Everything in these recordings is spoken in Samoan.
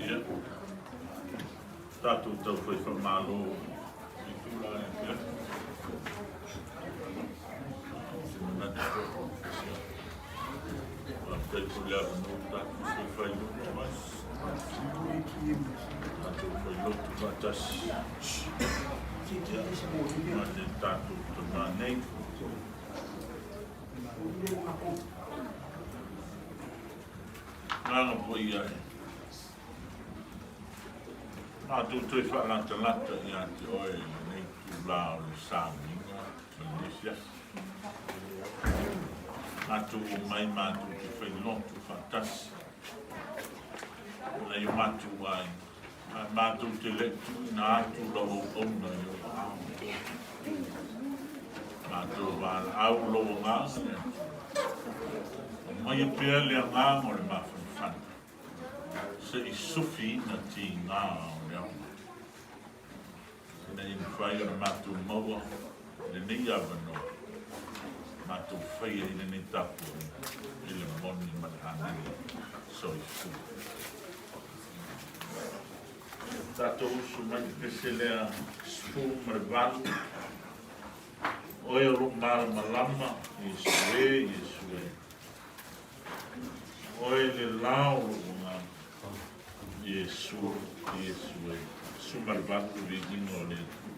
Ia, tatou taufai faamalo i itula o le afiafi. Ou te manatu foi, ia, faafetai foi i le avanoa ua tatou toe failoto ai, tatou failoto faatasi, ia, ma le tatou Tama nei. Agaga Paia e, matou toe faalatalata ia te oe i lenei itula o le sauniga ma lenei afiafi. Matou omai matou te fai loto faatasi ma nai o matou aiga, ma matou te le i tuuina atu lau auauna i ou aao. Matou valaau lou agaga le Atua. Aumaia pea le agaga o le mafanafana se i sufiina tiga o le aoga, ina ia mafai ona matou maua lenei avanoa matou faia i lenei tapuaiga i le moni ma le anini. Soifua. Tatou usu mai i le pese lea 18. Oe o lou malamalama, Iesu e, Iesu e. Oe le lao o lou agaga, Iesu, Iesu e. 18 le viiga o le Atua.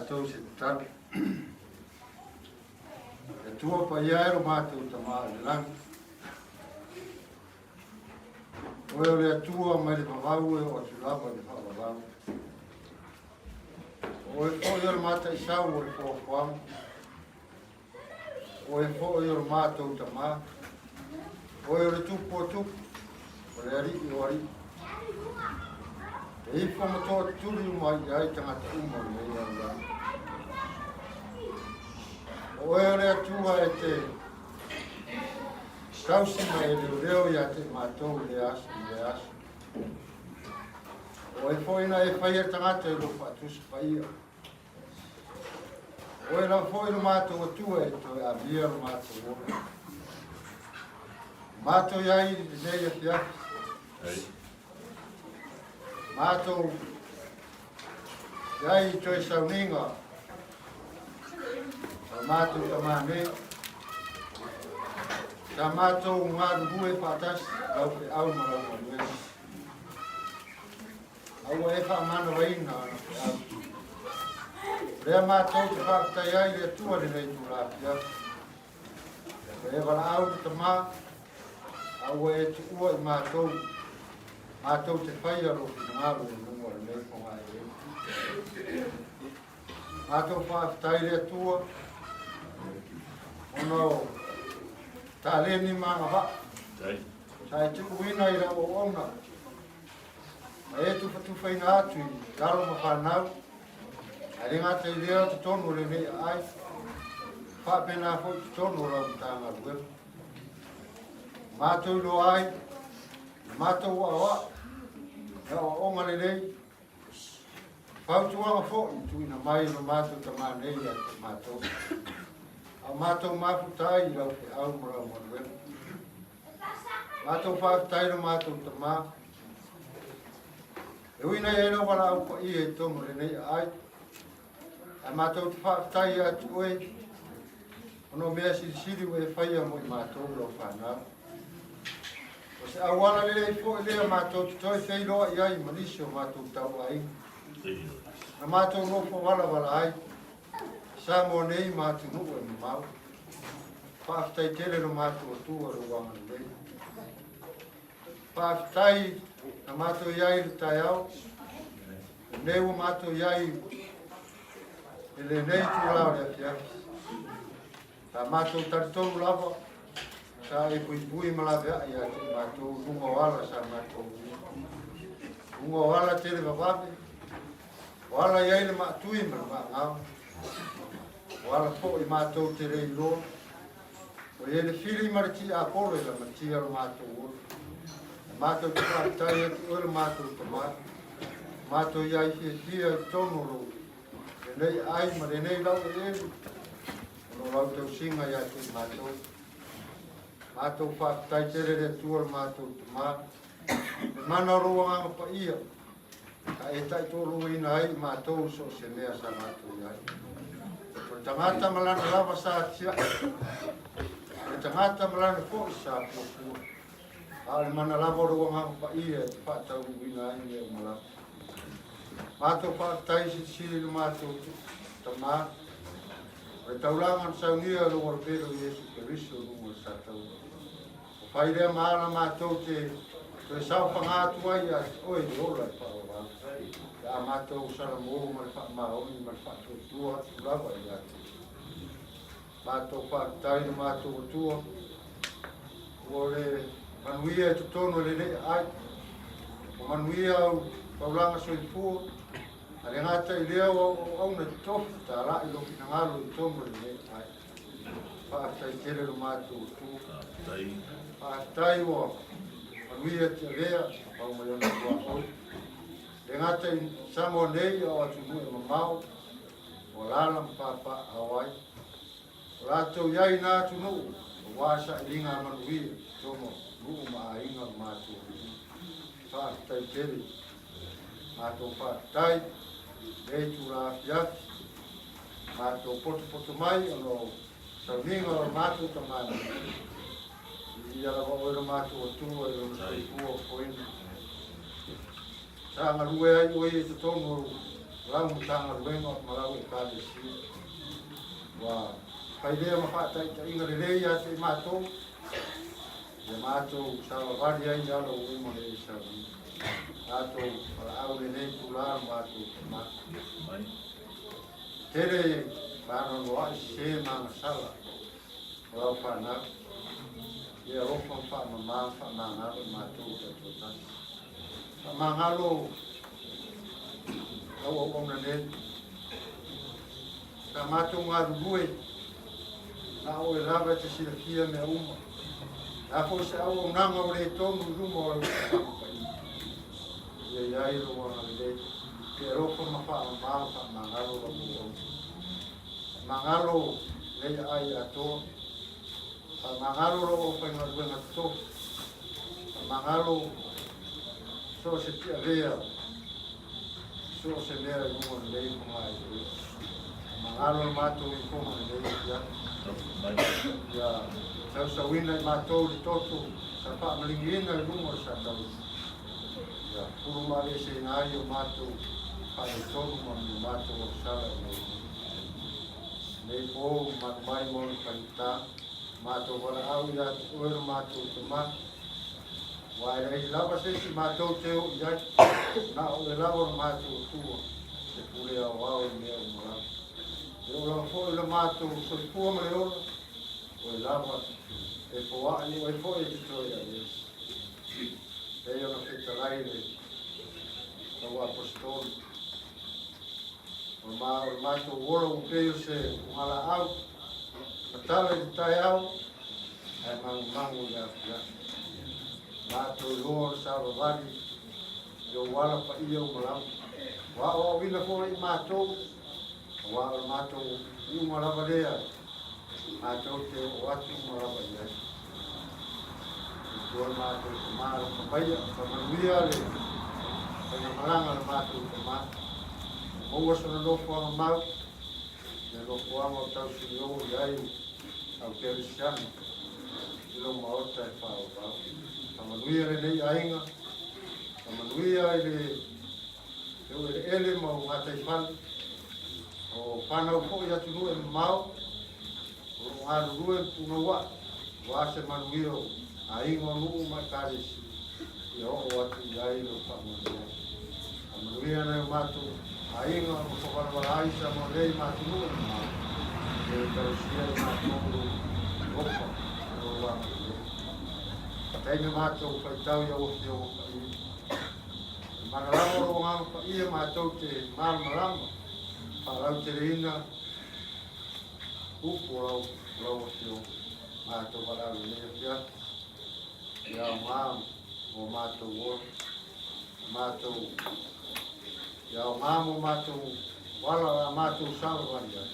tatou i se tatalo. Le Atua paia e lo matou Tama i le lagi. Oe o le Atua mai le vavau e oo atu lava i le faavavau. O oe foi o le mataisau o le foafoaga. O oe foi o le matou Tama. Oe o le Tupu o tupu, o le Alii o alii. E ifo ma toatuli uma i ai tagata uma o lenei lalolagi. O oe o le Atua e te tausi ma e leoleo ia te i matou i lea aso ma lea aso. O oe foi na e faia le tagata i lou faatusi paia. O oe lava foi lo matou Atua e toe amia lo matou ola. Matou i ai i lenei afiafi. Matou i ai i toe sauniga o matou tamā nei. Sa matou galulue faatasi lau feau ma lau galuega. A ua e faamanavaina ana feau. O lea matou te faafetai ai i le Atua i lenei itula afiafi. Ua e valaau le Tama, a ua e tuua i matou, matou te faia lou finagalo i luga o lenei fogaeleele. Matou faafetai i le Atua, ona o taleni ma agavaa sa e tuuina i lau auauna ma e tufatufaina atu i alo ma fanau, ae le gata i lea o totonu o lenei aai, faapena foi i totonu o lau Matagaluega. Matou iloa ai, na matou aoao, e aoaoga lelei, fautuaga foi i tuuina mai e lo matou Tamā nei ia te matou. A o matou mafuta ai i lau feau ma lau galuega. Matou faafetai lo matou Tamā. E ui nei ai lau valaau paia i totonu o lenei aai, ae matou te faafetai ia te oe, ona o mea silisili ua e faia mo i matou lau fanau. O se auala lelei foi lea matou te toe feiloai ai ma nisi o matou tauaiga. Na matou nofo valavala ai, Samoa nei ma atunuu e mamao. Faafetai tele lo matou Atua lou agalelei. Faafetai na matou i ai i le taeao, lenei ua matou i ai i lenei itula o le afiafi. Sa matou talitonu lava, sa e puipui ma laveai ia te i matou i luga o ala sa matou uia. Luga o ala tele vavave, o ala i ai le maatui ma le maagao, o ala foi matou te le iloa, O i ai le fili ma le tiapolo i lamatia lo matou ola. E matou te faafetai atu oe lo matou Tama. Matou i ai fiafia i totonu o lou lenei ai ma lenei laueleele ona o lau tausiga ia te i matou. Matou faafetai tele le Atua lo matou Tama. Le mana o lou Agaga Paia sa e taitoaluaina ai i matou so o se mea sa matou i ai. O le tagata ma lana lava sa atiae, o le tagata ma lana foi sa fuafua, a o le mana lava o lou Agaga Paia e te faataunuuina ai mea uma lava. Matou faafetai silisili i lo matou Tama, o le taulaga na saunia e lou Arapelo Iesu Keriso i luga o le sataua. O fai lea ma ala matou te toe saofaga atu ai ia te oe i le ola e faavavau, pe a matou salamo ma le faamaoni ma le faatuatua atu lava ia te oe. Matou faafetai i lo matou Atua, ua le manuia i totonu o lenei aai, ua manuia au taulaga soifua, a le gata i lea o au auauna totofi talai lou finagalo i totonu o lenei aai. Faafetai tele lo matou Atua. Faafetai ua manuia Tiavea ma pau mai ona tuaoi. Le gata i Samoa nei a o atunuu e mamao, o alaala ma papaaao ai. O latou i ai na atunuu aua sailiga a manuia i totonu o nuu ma aiga o matou atunuu. Faafetai tele. Matou faafetai lenei itula afiafi. Matou potopoto mai ona o sauniga o lo matou Tama nei. Viia lava oe lo matou Atua i lona soifua ofoina. Sa galue ai oe i totonu o lau Matagaluega ma lau Ekalesia. Ua fai lea ma faataitaiga lelei ia te i matou, ia matou savavali ai i ala ua uma ona e saunia. Matou valaau i lenei itula lo matou Tama. Tele faanoanoa'i sese ma agasala o lau fanau, ia alofa ma faamama ma faamagalo i matou taitoatasi. Faamagalo lau auauna nei. Sa matou galulue, na o oe lava e te silafia mea uma. Le a foi se auaunaga ua le tonu i luma o lau Agaga Paia. Ia i ai lou agalelei, e alofa ma faamama ma faamagalo lau auauna. Faamagalo nei aai atoa. Faamagalo lou aufaigaluega totofi. Faamagalo so o se tiavea, so o se mea i luga o lenei fogaeleele. Faamagalo le matou ifoga lenei afiafi. Ia sausauina i matou le toto sa faamaligiina i luga o le Sataua. Ia pulu ma aveeseina ai o matou faaletonu ma ni o matou agasala i lau Nei po malu mai ma ona faigata, matou valaau ia te oe lo matou Tama. Aua e leai lava se isi matou te oo i ai, na o oe lava lo matou Atua, te pule aoao i mea uma lava. E oo lava foi lo matou soifua ma le ola, oe lava e foai, oe foi e te toe aveese. Pei ona fetalai le tauaposetolu. O le matou ola ua pei o se ugalaau, matala i le taeao, ae magumagu i le afiafi. Matou iloa o le savavali i ou ala paia uma lava. Ua aoaoina foi i matou, aua o le matou iuga lava lea, matou te oo atu uma lava i ai. Atua le matou tama alofa maia, faamanuia le faigamalaga a le matou tama. Maua sona nofoaga mau, le nofoaga o tausinio i ai au kerisiano i lou maota e faaauau. Faamanuia lenei aiga, faamanuia i le eleele ma o gataifale, o fanau foi atunuu e mamao, O lo o galulue ma punouaʻi aua se manuia o aiga o nuu ma Ekalesia ia oo atu i ai lou faamanuiaga. Faamanuia nai o matou aiga o nofo valavala ai Samoa nei ma atunuu e mamao, ia e tausia i matou lou alofa ma lou agalelei. Taimi matou faitau i au Afioga Paia. E mana lava lou Agaga Paia matou te malamalama, faalauteleina Upu o lau, lau Afioga, matou valaau i lenei afiafi, ia aoga mo matou ola, matou, ia aoga mo matou ala o le a matou savavali ai,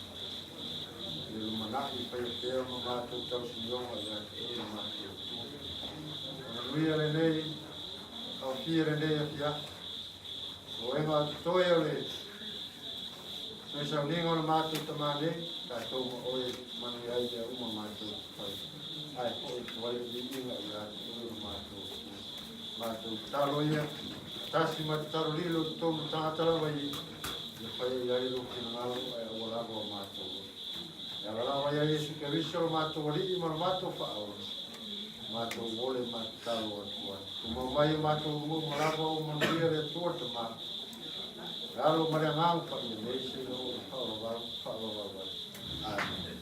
i le lumanai e faia pea ma matou tausinioga ia te oe lo matou Atua. Manuia lenei aofia lenei afiafi, Oega o totoe o le toe sauniga o le matou tama nei, tatou ma oe manuia ai mea uma matou te fai. Ae foi atu ai le viiga ia te oe lo matou Atua. Matou tatalo ia, tasi ma tatalo lilo i totonu o tagata lava ia, ia faia i ai lou finagalo ae aua lava o matou oe. E ala lava ia Iesu Keriso lo matou Alii ma lo matou Faaola, matou ole ma tatalo atu ai. Tumau mai o matou uma lava o manuia le Atua Tama. Le Alo ma le Agaga Paia nei seia oo i faavavau, faavavau ai. Amene.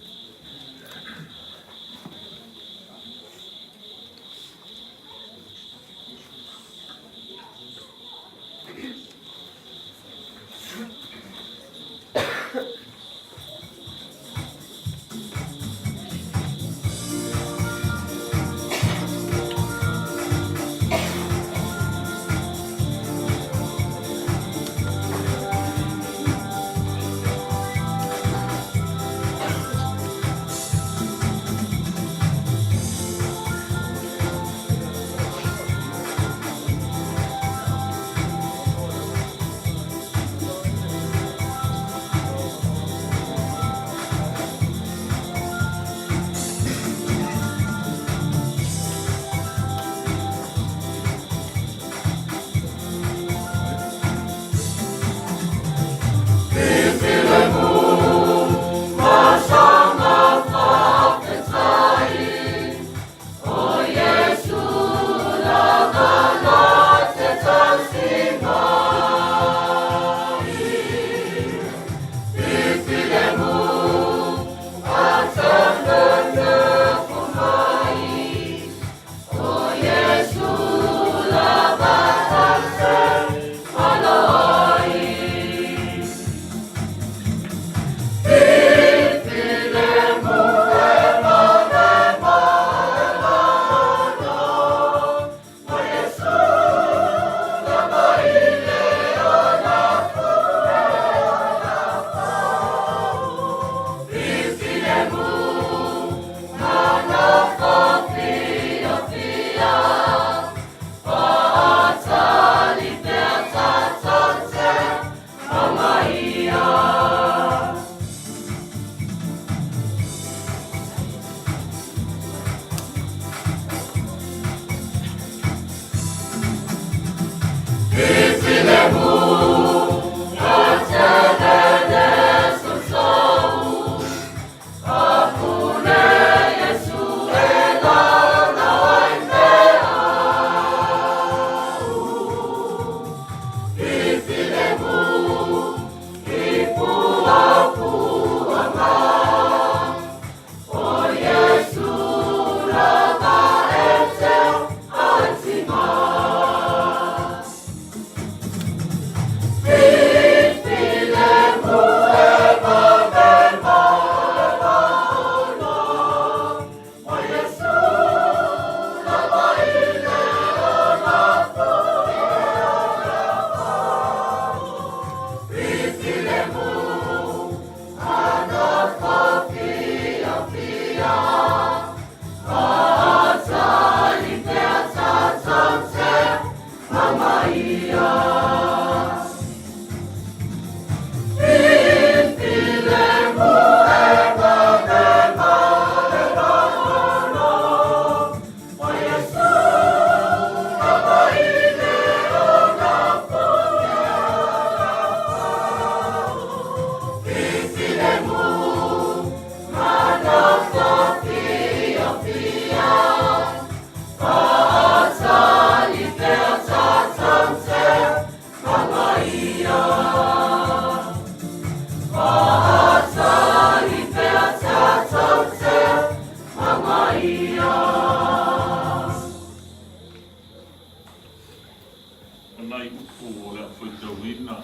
O nai upu o le a faitauina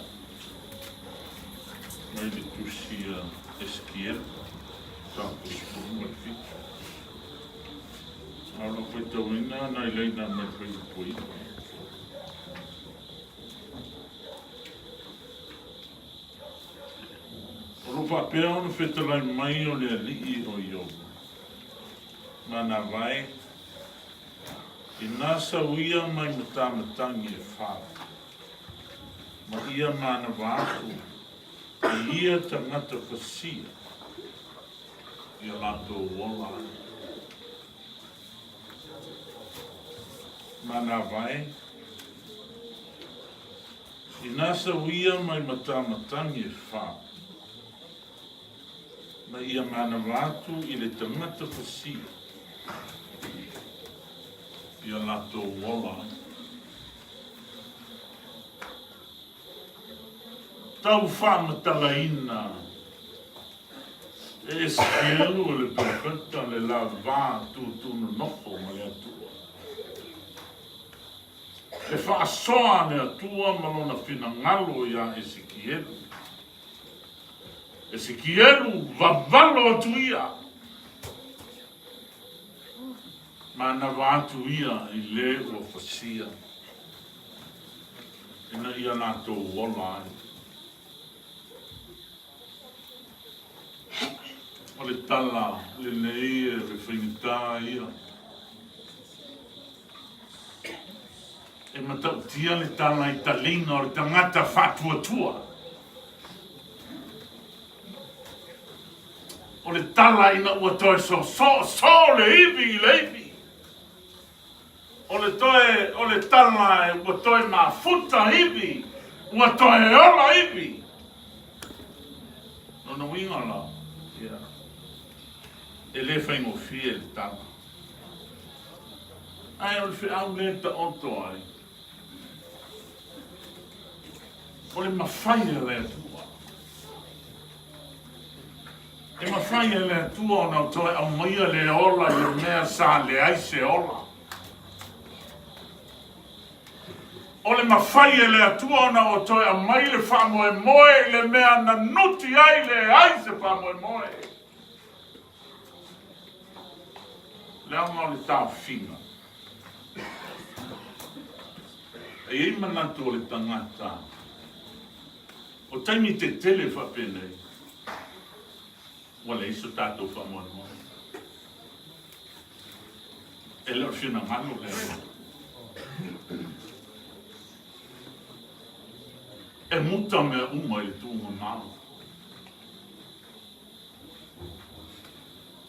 mai le tusi a Esekiela, mataupu 17. A o lau faitauina nai laina mai le fuaiupu 9. O lo o faapea ona fetalai mai o le Alii o Ieova, manava e, Ina sau ia mai matamatagi e fa, ma ia manava atu i ia tagata fasia i o latou ola ai. Manava e, ina sau ia mai matamatagi e fa, ma ia manava atu i le tagata fasia i a latou ola ai. Tau faamatalaina e Esekielu e le perofeta le la va tutunonofo ma le Atua. E faasoa le Atua ma lona finagalo iā Esekielu. Esekielu, vavalo atu ia. Manava atu ia i le ua fasia, ina ia latou ola ai. O le tala lenei e le faigata ia. E matautia le tala i taliga o le tagata faatuatua. O le tala ina ua toe soosoo le ivi i le ivi. O le toe, o le tala e ua toe mafuta ivi, ua toe ola ivi. Lona uiga la, ia, e le faigofie le tala. Ae o le feau lea e taoto ai, o le mafai a le Atua. E mafai e le Atua ona toe aumaia le ola i le mea sa leai se ola. O le mafai e le Atua ona o toe aumai le faamoemoe i le mea na nuti ai leai se faamoemoe. Leaga o le taofiga. E i ai manatu o le tagata, o taimi tetele faapenei, ua leai so tatou faamoemoe. E le o le finagalo lea. E muta mea uma i le tuugamau.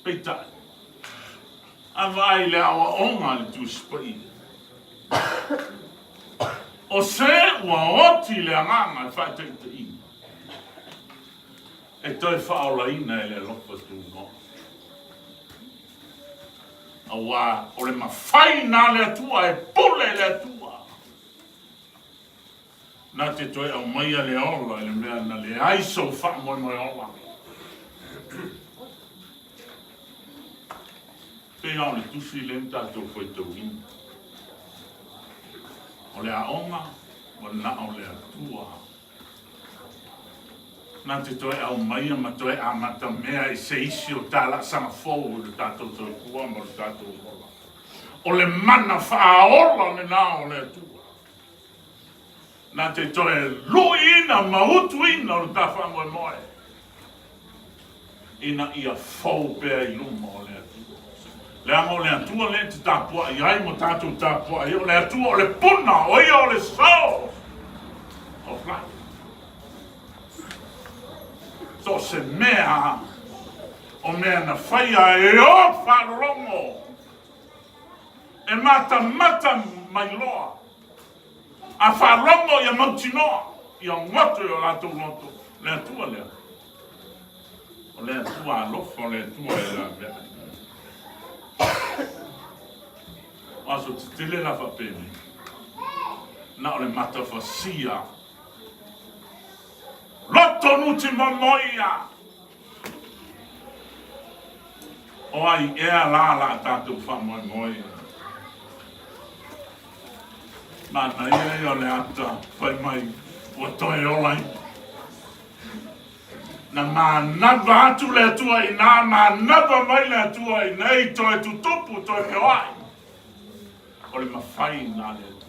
Peitai, a vaai i le aoaoga a le Tusi Paia, o se ua oti le agaga e faataitaiina, e toe faaolaina e le alofa tunoa. Aua o le mafai na a le Atua e pule le Atua. Na te toe aumaia le ola i le mea na leai sou faamoemoe ola. Pei lava o le tusi lea na tatou faitauina. O le aoga, ua na o le Atua. Na te toe aumaia ma toe amatamea i se isi o talaasaga fou i lo tatou soifua ma lo tatou ola. O le mana faaola lena o le Atua. Na te toe luiina ma utuina o le ta faamoemoe ina ia fou pea i luma o le Atua. Leaga o le Atua lea e te tapuai ai ma tatou tapuai ai, o le Atua o le puna, o ia o le source of life. So o se mea o mea na faia e o faalologo e matamata mai loa A faalogo ia mautinoa, ia goto i o latou loto, le Atua lea. O le Atua alofa, o le Atua e laveai. O aso tetele la faapenei, na o le matafasia, loto nuti momoia. O ai ea la la tatou faamoemoe? Manaia ia o le ata fai mai ua toe ola ai. Na manava atu le Atua i ina, manava mai le Atua i nei, toe tutupu, toe feoai. O le mafai na le Atua.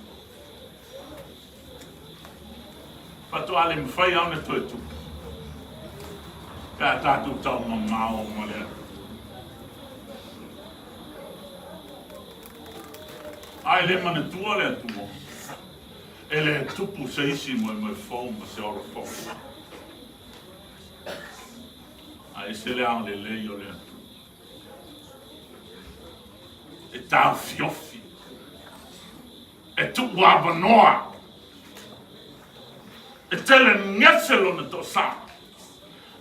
Faatoa le mafai lava ona toe tupu pe a tatou taumamao ma le Atua. A e le manatua le Atua, e le tupu se isi moemoe fou ma se ola fou. A ese le agalelei o le Atua. E taofiofi, e tuu avanoa, e tele gese lona toasā,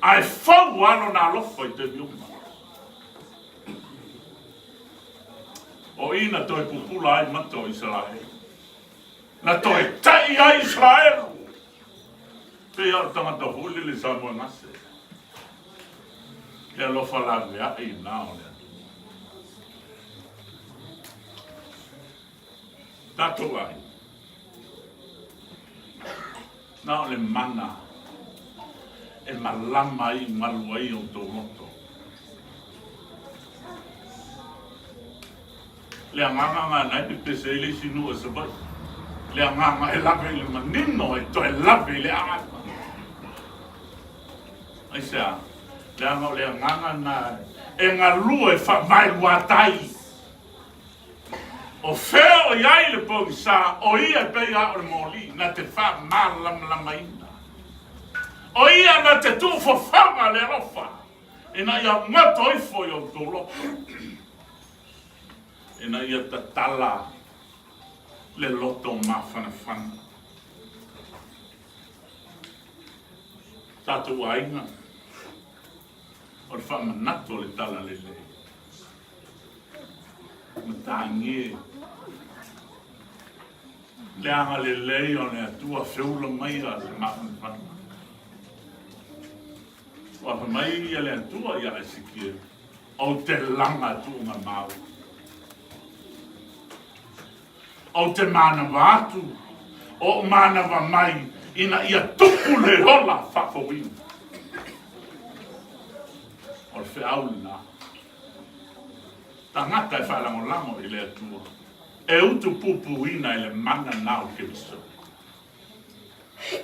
a e fou lava lona alofa i taimi uma. O i na toe pupula ai mata o Isaraelu. Na toe taʻi ai Isaraelu. Pei lava o le tagata foi lele sa moegase. Le alofa laveai i na o le Atua. Tatou ai. Na o le mana e malama ai malu ai outou loto. Le agaga na e pepese ai le isi nuu o Savaii. Le agaga e lave i le manino e toe lave i le aava. Aisea? Leaga o le agaga na e galue faavaeluatai. O fea o i ai le pogisa, o ia e pei lava o le moli na te faamalamalamaina. O ia na te tuufofoga le alofa ina ia goto ifo i outou loto, ina ia tatala le loto mafanafana. Tatou aiga, o le faamanatu o le Talalelei. Matagi le agalelei o le Atua feula maia le mafanafana. Ua fai mai ia le Atua ia Esekiele, Ou te laga tuugamau. Ou te manava atu, ou manava mai ina ia tupu le ola faafouina. O le feau lena. Tagata e faalagolago i le Atua, e utupupuina i le mana na o Keriso.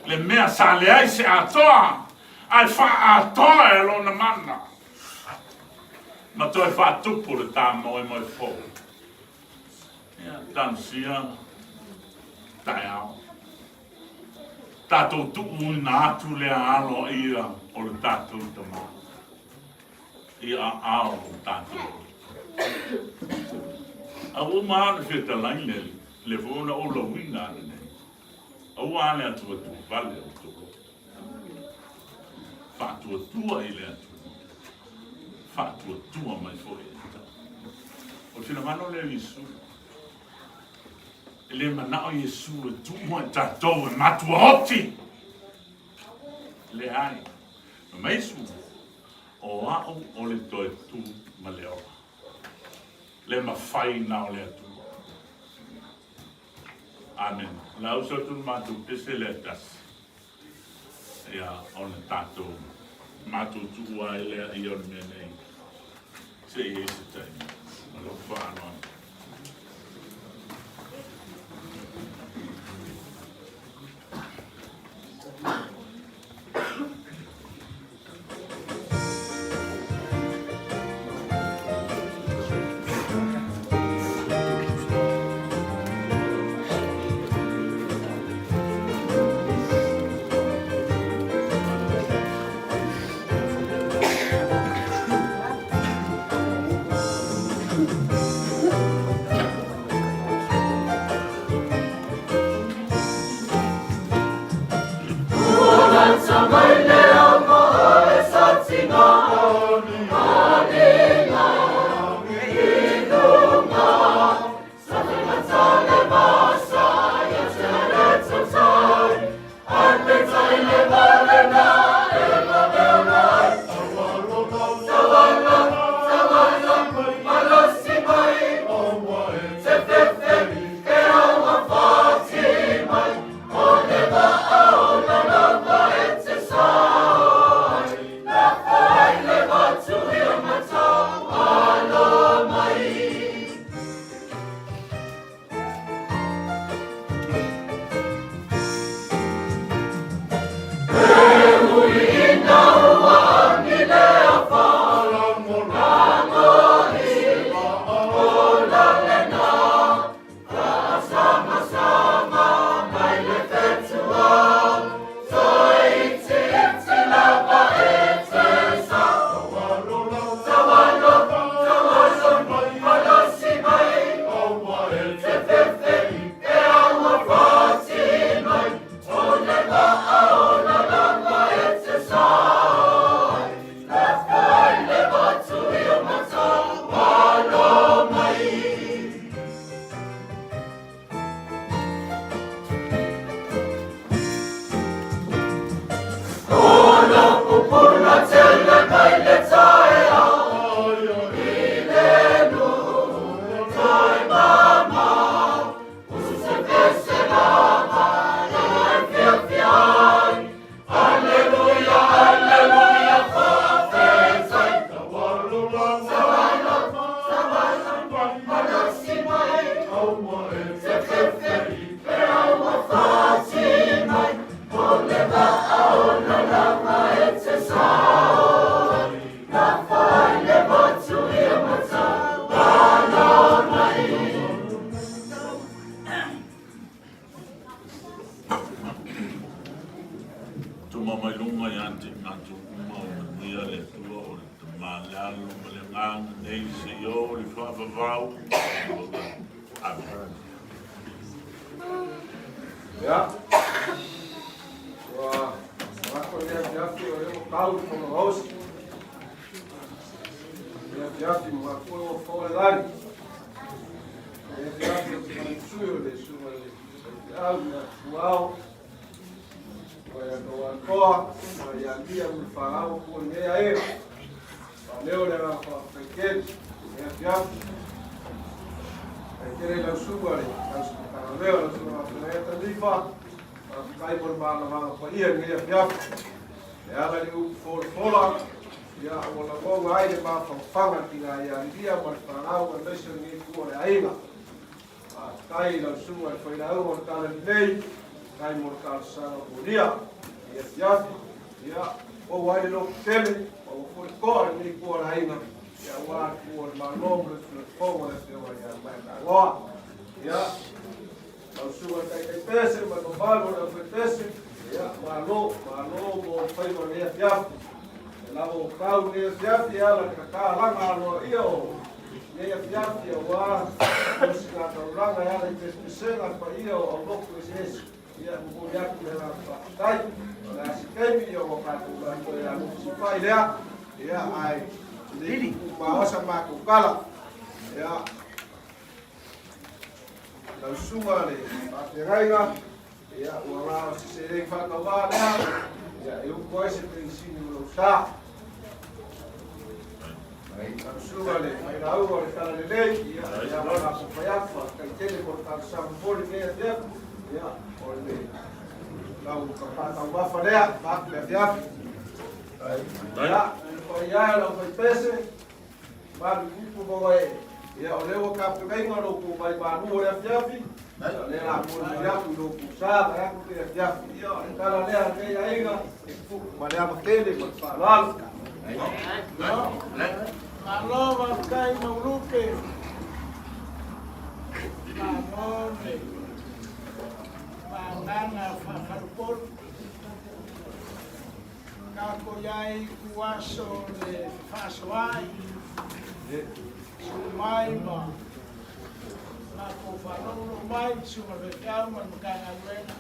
Le mea sa leai se atoa, ae faaatoa e lona mana, ma toe faatupu le ta moemoe fou. Ia, talosia taeao. Tatou tuuina atu lea aloaia o le tatou Tama i aao o tatou. A ua uma lava le fetalai le, le foi ona ou lauina ananei. Aua le atuatuvale o outou loto. Faatuatua i le Atua, faatuatua mai foi ia te au. O le finagalo lea o Iesu. E le manao Iesu e tuua i tatou e matuaoti. Leai. Fai mai Iesu, o au o le toe tu ma le ola. Le mafai na o le Atua. Amen. O le a uso atu le matou pese lea e tasi. Ia, ona tatou matou tuua ai lea ia o le mea nei. Se i ai se taimi. Ma lou faaaloalo. Tuma mai luga ia te matou uma o manuia le Atua o le Tama le Alo ma le Agaga nei seia oo i le faavavau. Amen. Ia, ua lako le afiafi o lea ua tau i fono gaosi. Le afiafi ma matua ua fo le lagi. Le afiafi o te manisui o le susuga i le faifeau ia Fuao. Ua ia Tauatoa, ua ia Lia ma le fanau ua nei ae. Faaleo le agaga faafetai tele i le afiafi. Faafetai tele i lau susuga le Tausi Matagaluega, lau susuga Fetalai Talifa. Faafetai mo le malamalama paia i lenei afiafi. E ala i le upu folafola, ia ua lagona ai le mafanafana tina ia Lia ma le fanau aemaise o lenei itu o le aiga. Faafetai i lau susuga i le failauga o le tala lelei, faafetai mo le talosaga molia i lenei afiafi. Ia, maua ai le loto tele, maua foi le toa i lenei itu o le aiga, ia aua le tuua o le Malo ma le usugafono a le Afioga ia Maiataagoa. Ia, lau susuga i le Taitai Pese ma le mamalu o le aufaipese, ia, malo, malo mo le faiva o lenei afiafi. E lava ua tau lenei afiafi e ala i le tatalaga aloaia o lenei afiafi aua ositaulaga e ala i pesepesega le paia o aulotu eseese. Ia, e momoli atu le agaga faafetai. O le a se taimi, ia ua tatou toe alofasipai lea, ia, ae le tuutumao sa matou tala. Ia, lau susuga le faafeagaiga, ia, ua na o se seleni faatauvaa lea, ia, e utu ai se penisini o lou sa. Lau susuga le failauga o le Talalelei, ia, ia, o le a fai atu, faafetai tele mo le talosaga momoli lenei afiafi, ia, o le lau faataumafa lea, vaeatu le afiafi. Ia, le paia e o le aufaipese, malu tupu ma oe, ia, o lea ua tapenaina lo outou vai malu o le afiafi, ia, o lea la momoli atu i lo outou sa, vaeatu le afiafi. Ia, o le tala lea a lenei aiga, e tupu ma le ava tele ma le faaaloalo. Malo faafetai Maulupe. Malo le vagaga faafalupolu. Tatou i ai ku aso le fefaasoaai, susu mai ma matou faalogologo mai i susuga i le faifeau ma le Matagaluega.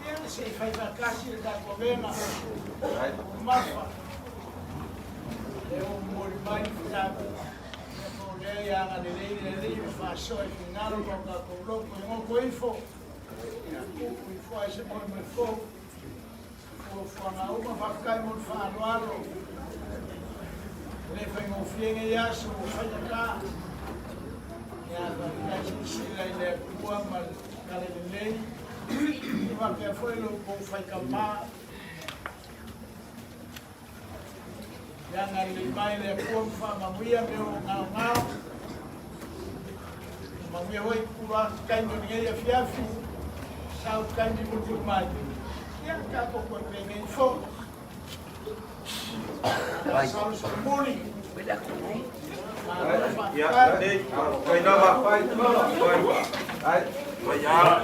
Ia se i fai faatasi le tatou avega mamafa e o momoli mai le fitaga. Ia po o lea ia agalelei le Alii ma faasoa i finagalo ma o tatou loto e goto ifo, ia tupu ifo ai se moemoe fou. Fuafuaga uma, faafetai mo le faaaloalo. E le faigofie nei aso ua faigata. Ia, faafetai silasila i le Atua ma le tala lelei. Ia faapea foi lo outou faitama. Ia agalelei mai le Atua ma faamanuia mea o gaogao. Manuia foi pula taimi o lenei afiafi, sau taimi mulimuli mai. Ia, tatou toe penei foi. Sau Solomoni. Ia, fai lava, fai, fai, fai, ia.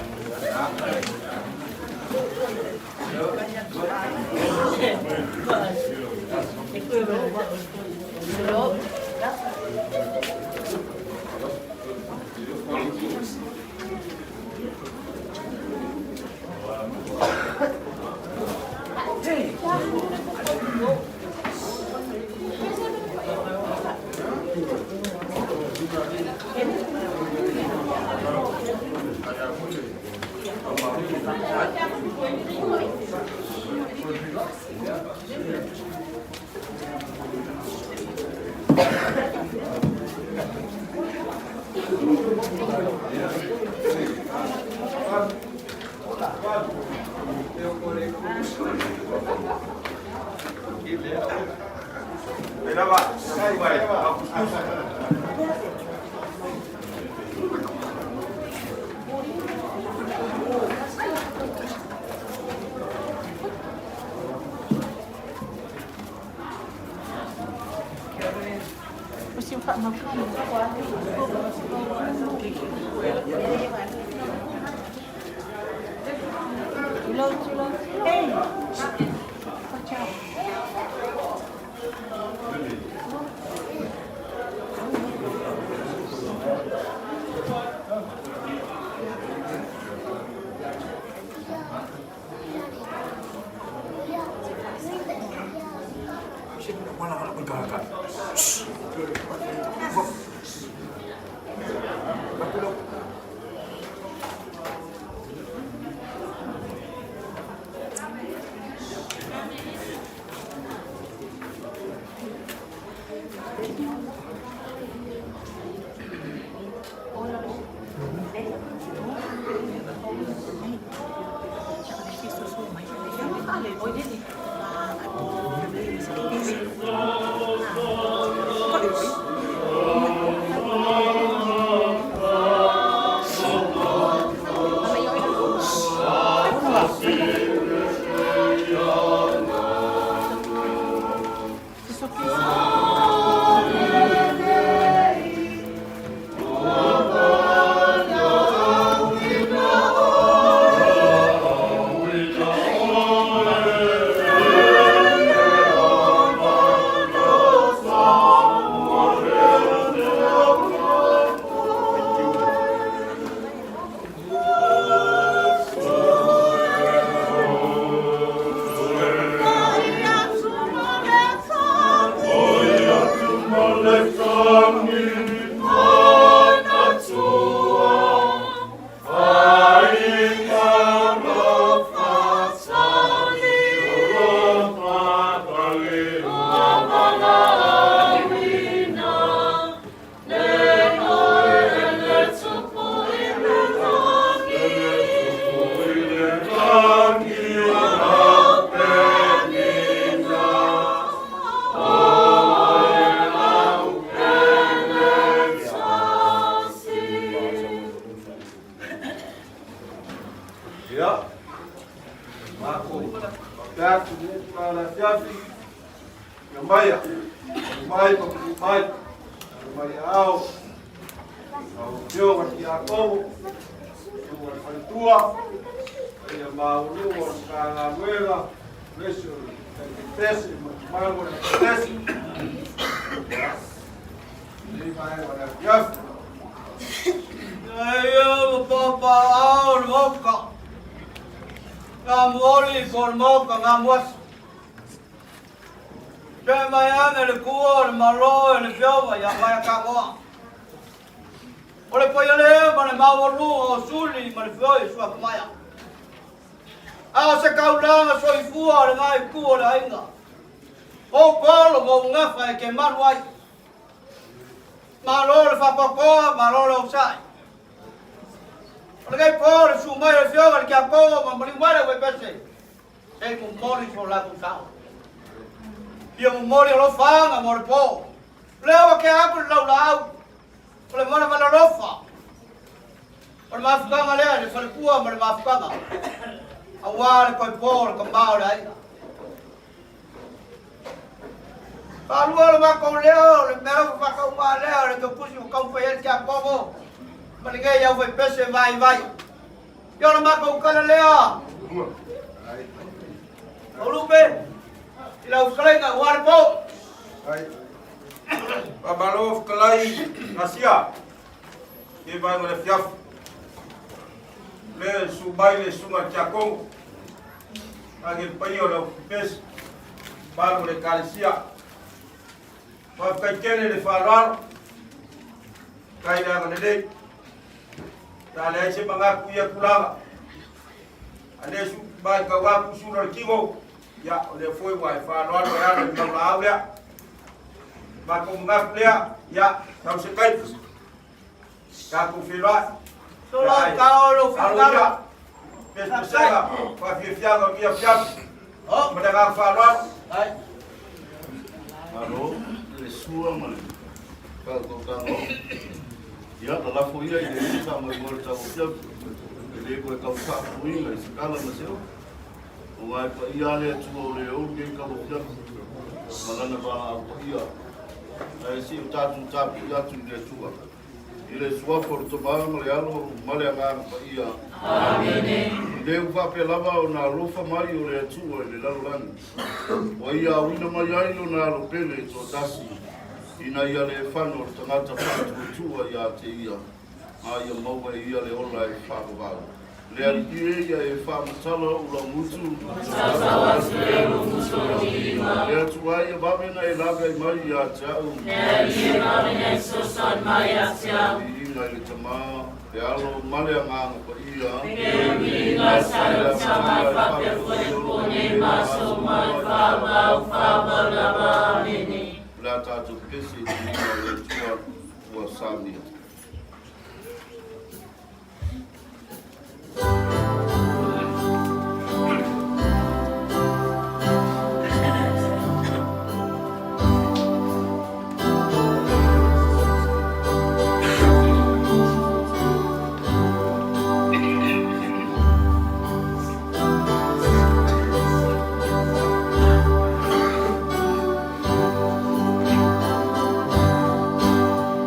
Ia, matou faapea atu i lenei itula o le afiafi, ia maia, malu mai ma pili mai, alo mai i aao lau Afioga i le Tiakono, Susuga i le Faletua, paia maualuga o le Matagaluega, aemaise o le Taitaipese ma le mamalu o le Ekalesia. Ia, lenei vaega o le afiafi. Ia ua papaao le maoka, Gamuoli po o le maoka Gamuasi. Se mai ane le kua o le malo e le fioga ia Vaiakamoa. O le paia lea ma le maualuga o Suli ma le Fioi Suafamaia. A o se kaulaga soifua o le itu o le aiga. O polo ma ou gafa e ke malu ai. Malo le faapakoa, malo le onosai. O lenei po le susu mai o le Afioga i le Tiakono ma maliu mai le aufaipese, se i momoli so latou sao. Ia momoli alofaga mo le po. O lea ua tea atu le laulaau, o le manamana alofa. O le mafutaga lea i le faletua ma le mafutaga, aua le toe po o le tama o le aiga. Faalua lo matou leo, le mealofa faatauvaa lea o le toepusi ua taumafai ai le Tiakono ma lenei aufaipese vaivai. Ia o le matou tala lea. Taulupe, i lau fetalaiga ua le po. Faamalo fetalai Gasia i vaega o le afiafi. Le susu mai le susuga i le Tiakono, age le paia o le aufaipese, mamalu o le Ekalesia. Faafetai tele le faaaloalo, faafetai le agalelei. Sa leai se manatu i ia tulaga. A le matau atu sula o le tino, ia, o lea foi ua e faaaloalo e ala i le laulaau lea. Matou manatu lea, ia, sau se taimi, tatou feiloai. Solo tao lo finagalo. Pesepesega, faafiafiaga o lenei afiafi. Ma le agaga faaaloalo. Malo le sua ma le faautautaga. Ia, lalafo ia i le isi faamoemoe o le tauafiafi, e le toe tau faafuiga i se tala ma se upu. Aua e paia lava le Atua o le ou lenei tauafiafi ma lana valaau paia. Ae se i o tatou tapui atu i le Atua. I le suafa o le Tama ma le Alo ma le Agaga Paia. Amene. I le ua faapea lava ona alofa mai o le Atua i le lalolagi, ua ia aoina mai ai lona alo pele e toatasi, ina ia le fano o le tagata faatuatua ia te ia, a ia maua e ia le ola e faavavau. Le Alii e, ia e faamatala ou laugutu. Tautau atu lea lou gutu o lou viiga. Le Atua ia vave ona e laveai mai ia te au. Le Alii e vave ona e fesoasoani mai ia te au. Viiga i le Tama, le Alo ma le Agaga Paia. Lea viiga sa i le Tama e faapea foi le po nei ma aso uma e faavavau, faavavau lava. Amene. O le a tatou pese i le viiga o le Atua ua samia.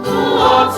Ua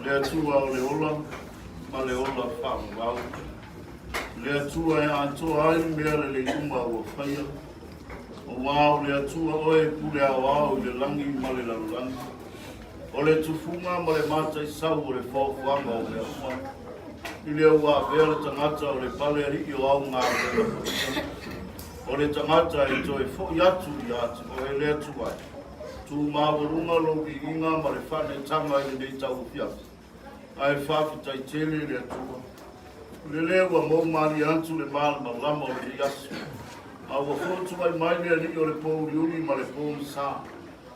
Le Atua o le ola ma le ola faavavau, le Atua e atoa ai mea lelei uma ua faia, auā o le Atua oe e pule aoao i le lagi ma le lalolagi, o le tufuga ma le mataisau o le foafoaga o mea uma, i le ua avea le tagata o le pale alii o au galuega paia, o le tagata e toe foʻi atu ia te oe le Atua e. Tu maualuga lou viiga ma le faaneetaga i lenei tauafiafi, ae faafetai tele i le Atua, o le lea ua mou malie atu le malamalama o lenei aso, a ua fotuai mai le Alii o le pōuliuli ma le pōgisa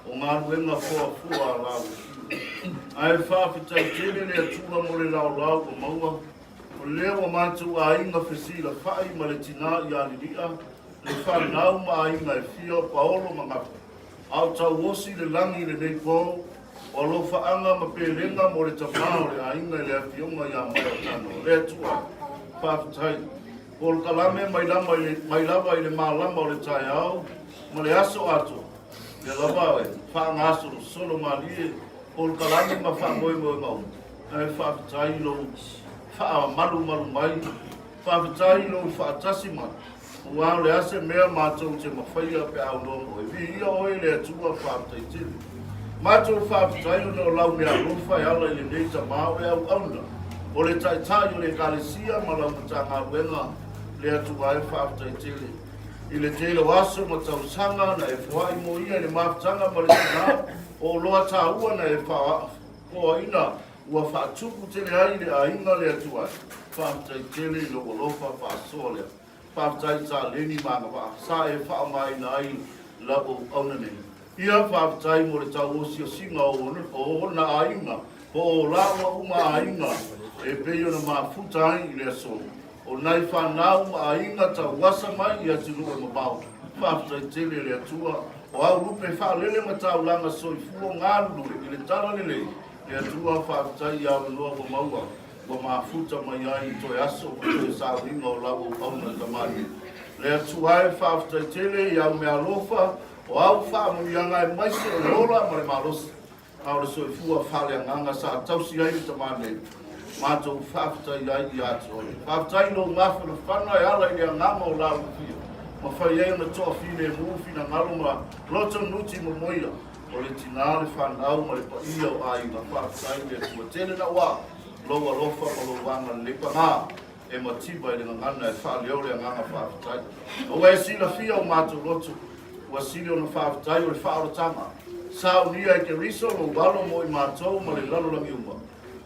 o galuega foafoa a la ua fiu. Ae faafetai tele le Atua mo le laolao ua maua, o lea ua matou aiga fesilafai ma le tinā ia Lili'a, le fanau ma aiga e fia o Paolo ma Gafa, A o tauosi le lagi i lenei po, o alofaaga ma pelega mo le tamā o le aiga i le Afioga ia Maeotano. Le Atua, faafetai. Polokalame mai lava i le, mai lava i le malama o le taeao ma le aso atoa. Lea lava e faagasolosolo malie polokalame ma faamoemoega uma. Ae faafetai i lou faamalumalu mai, faafetai i lou faatasi mai. Aua o le a se mea matou te mafaia pe a aunoa ma oe? Viia oe le Atua, faafetai tele. Matou faafetai ona o lau meaalofa e ala i lenei tama o le auauna, o le Taitai o le Ekalesia ma lau Matagaluega, le Atua e faafetai tele. I le tele o aso ma tausaga na e foai mo ia i le mafutaga ma le tina o oloa taua na e faafoaina ua faatupu tele ai le aiga le Atua e faafetai tele i lou alofa faasoa lea. Faafetai i taleni ma agavaa sa e faaaogaina ai lau auauna nei. Ia faafetai mo le tauosiosiga o ona aiga po o lāua uma aiga e pei ona mafuta ai i le aso. O nai fanau ma aiga tauasa mai i atunuu e mamao. Faafetai tele le Atua o au lupe faalele ma taulaga soifua galulue i le tala lelei. Le Atua faafetai i avanoa ua maua ua mafuta mai ai i toe aso ma toe sauniga o lau auauna tamalii. Le Atua e faafetai tele i au meaalofa o au faamanuiaga aemaise o le ola ma le malosi, a o le soifua faaleagaga sa tausi ai le tama nei. Matou faafetai ai ia te oe. Faafetai i lou mafanafana e ala i le agaga o la ulufia, ma fai ai ona toafilemu finagalo ma loto nuti momoia o le tinā, le fanau ma le paia o aiga. Faafetai i le Atua tele naua lou alofa ma lou agalelei pagā e mativa i le gagana e faaleo le agaga faafetai. Aua e silafia o matou loto, ua sili ona faafetai o le faaolataga saunia e Keriso lou alo mo i matou ma le lalolagi uma.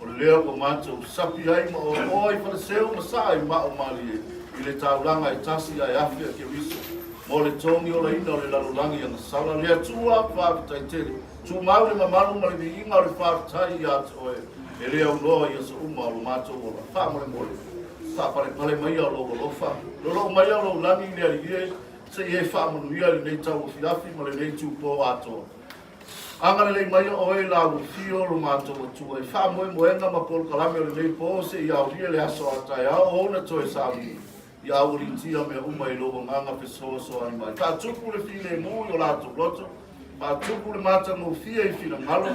O lea ua matou sapi ai ma oaoa i Faleseu ma saa i Mao Malie i le taulaga e tasi ae afe a Keriso mo le togiolaina o le lalolagi agasala. Le Atua, faafetai tele. Tumau le mamalu ma le viiga o le faafetai ia te oe e le aunoa i aso uma o lo matou ola. Faamolemole, faapalepale maia lou alofa, lolou maia lou lagi i le Alii e, se i e faamanuia i lenei tauafiafi ma lenei itupō atoa. Agalelei maia oe i la ulufio lo matou Atua i faamoemoega ma polokalame o lenei po seia aulia le aso a taeao o ona toe sauni ia aualiitia mea uma i lou agaga fesoasoani mai. Faatupu le filemu i o latou loto, faatupu le matagofie i finagalo,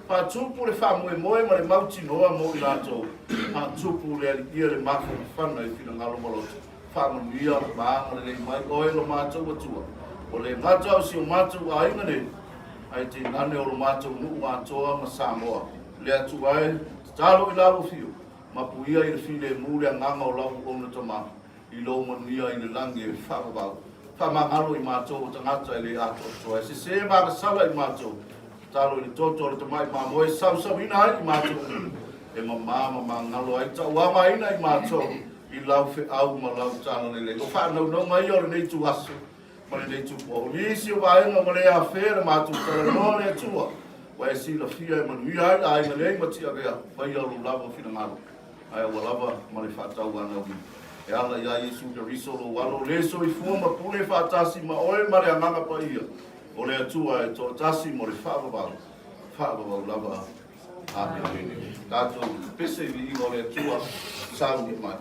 faatupu le faamoemoe ma le mautinoa mo i latou, faatupu le aliia le mafanafana i finagalo ma loto. Faamanuia ma agalelei mai oe lo matou Atua, ua le gata o si o matou aiga nei, ae tainane o lo matou nuu atoa ma Samoa. Le Atua e, tatalo i lau afio, mapuia i le filemu le agaga o lau auauna tama, i lou manuia i le lagi e faavavau. Faamagalo i matou o tagata e le atoatoa, e sese ma agasala i matou, tatalo i le toto o le tamai mamoe e sausauina ai i matou uma, e mama ma magalo ai tauamaina i matou i lau feau ma lau talalelei. O faanaunauga ia o lenei ituaso ma lenei itupo. O nisi o vaega ua le afea le matou talanoa le Atua, ua e silafia e manuia ai aiga nei ma Tiavea, faia lou lava finagalo, ae aua lava ma le faatauanauina. E ala iā Iesu Keriso lou alo le soifua ma pule faatasi ma oe ma le Agaga Paia o le Atua e toatasi mo le faavavau, faavavau lava. Amene. Tatou pese i viiga o le Atua, sauni mai.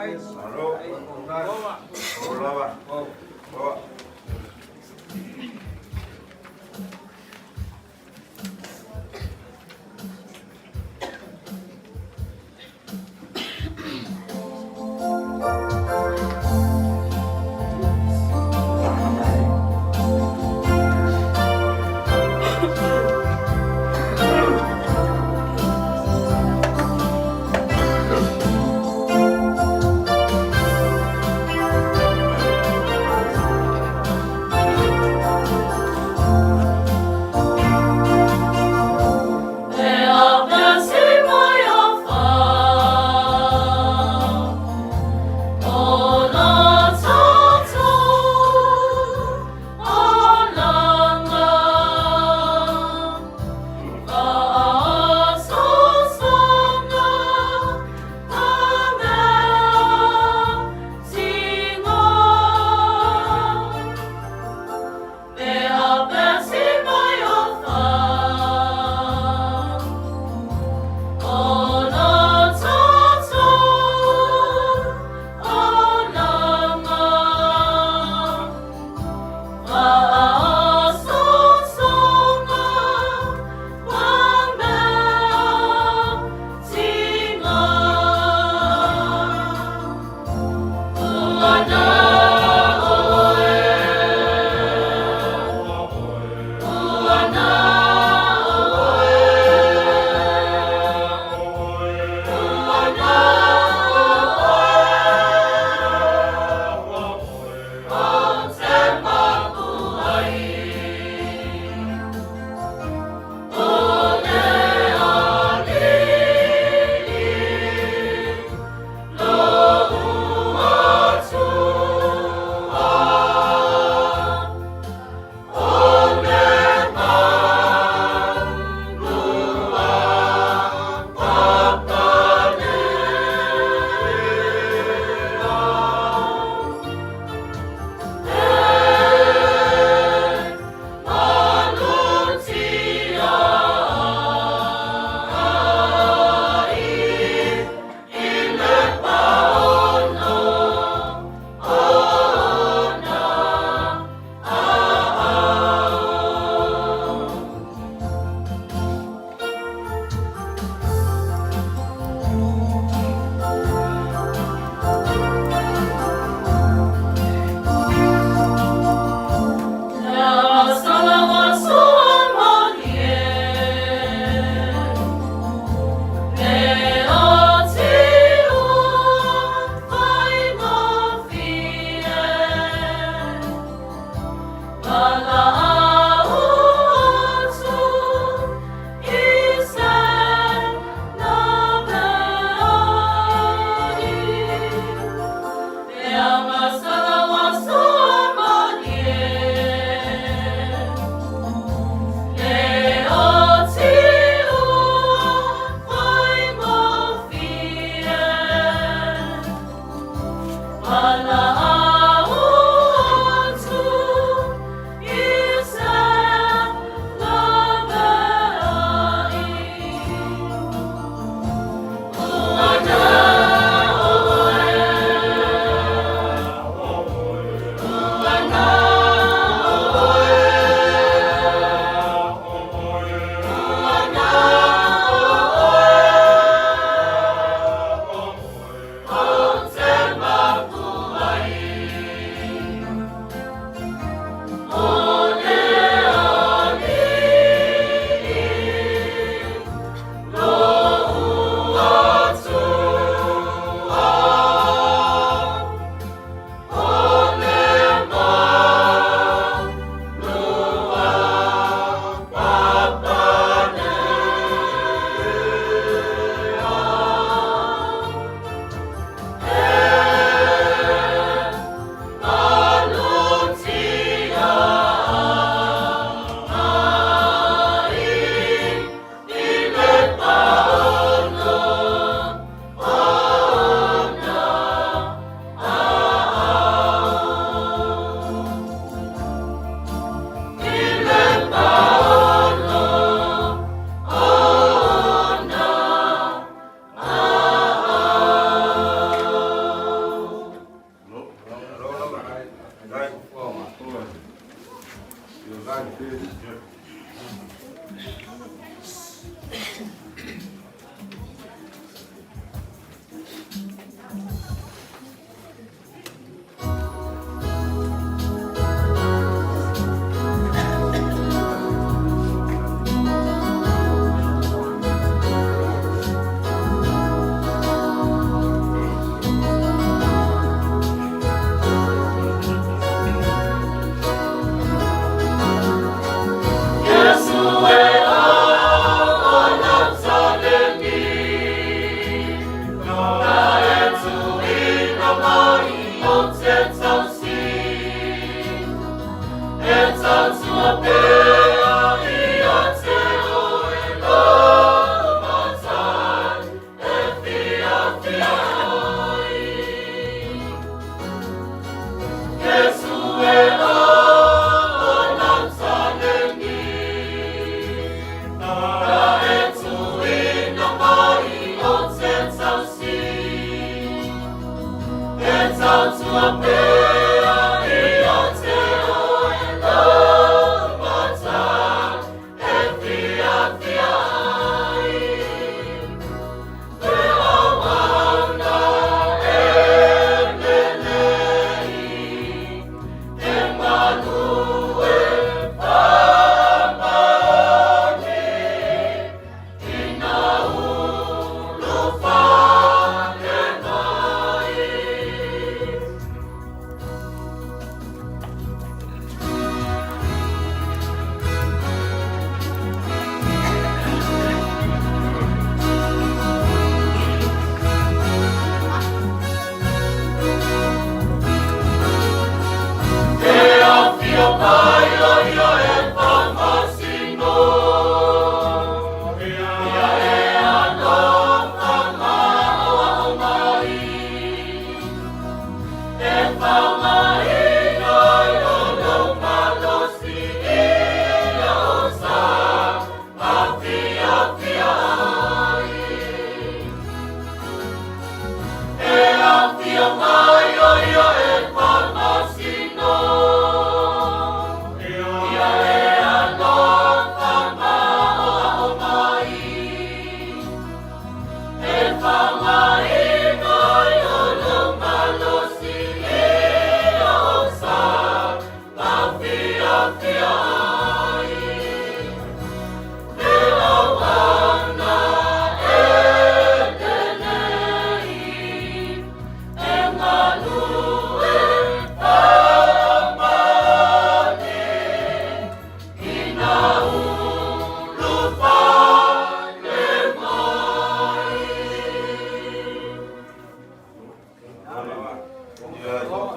Malo.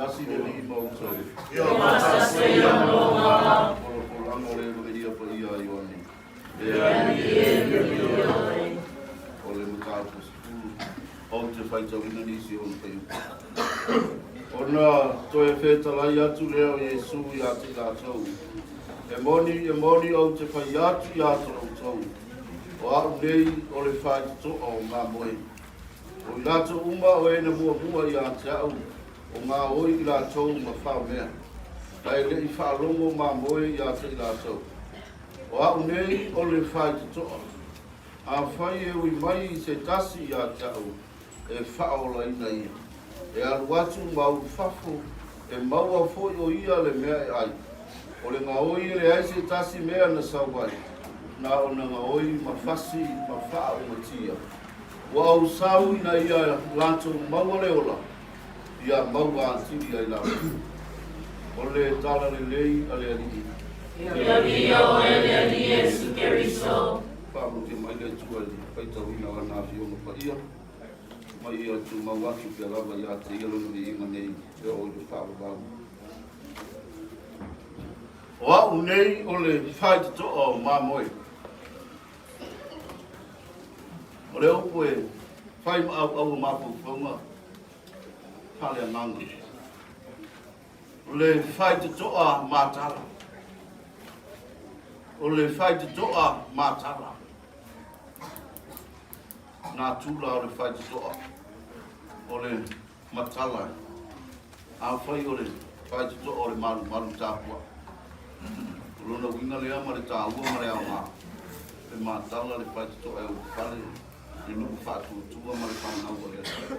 Tasi le Alii ma outou. Polopolaga o le Evagelia Paia a Ioane. O le mataupu 10, ou te faitauina nisi o ona fuaiupu. Ona toe fetalai atu lea o Iesu ia te i latou, E moni, e moni ou te fai atu ia te outou, o a'u nei o le faitotoa o mamoe. O i latou uma o e na muamua ia te a'u, o gaoi i latou ma faomea, ae le i faalogo mamoe ia te i latou. O a'u nei o le faitotoa. Afai e ui mai i se tasi ia te a'u, e faaolaina ia. E alu atu ma ulufafo, e maua foi o ia le mea e ai. O le gaoi e leai se tasi mea na sau ai, na ona gaoi ma fasi ma faaaumatia. Ua ou sau ina ia latou maua le ola, ia maua atili ai latou. O le Tala Lelei a le Alii. Ia viia oe le Alii Iesu Keriso. Faamutia mai le Atua i le faitauina o Lana Afioga Paia, ma ia tumau atu pea lava ia te Ia Lona viiga nei e oo i le faavavau. O a'u nei o le faitotoa o mamoe. O le upu e fai ma ʻauʻau o mafaufauga faaleagaga. O le faitotoa matala. O le faitotoa matala. Nā tula o le faitotoa. O le matala. Afai o le faitotoa o le malumalu tapuaʻa. O lona uiga lea ma le taua ma le aoga, e matala le faitotoa e ulufale i nuu faatuatua ma le fanau a le Atua.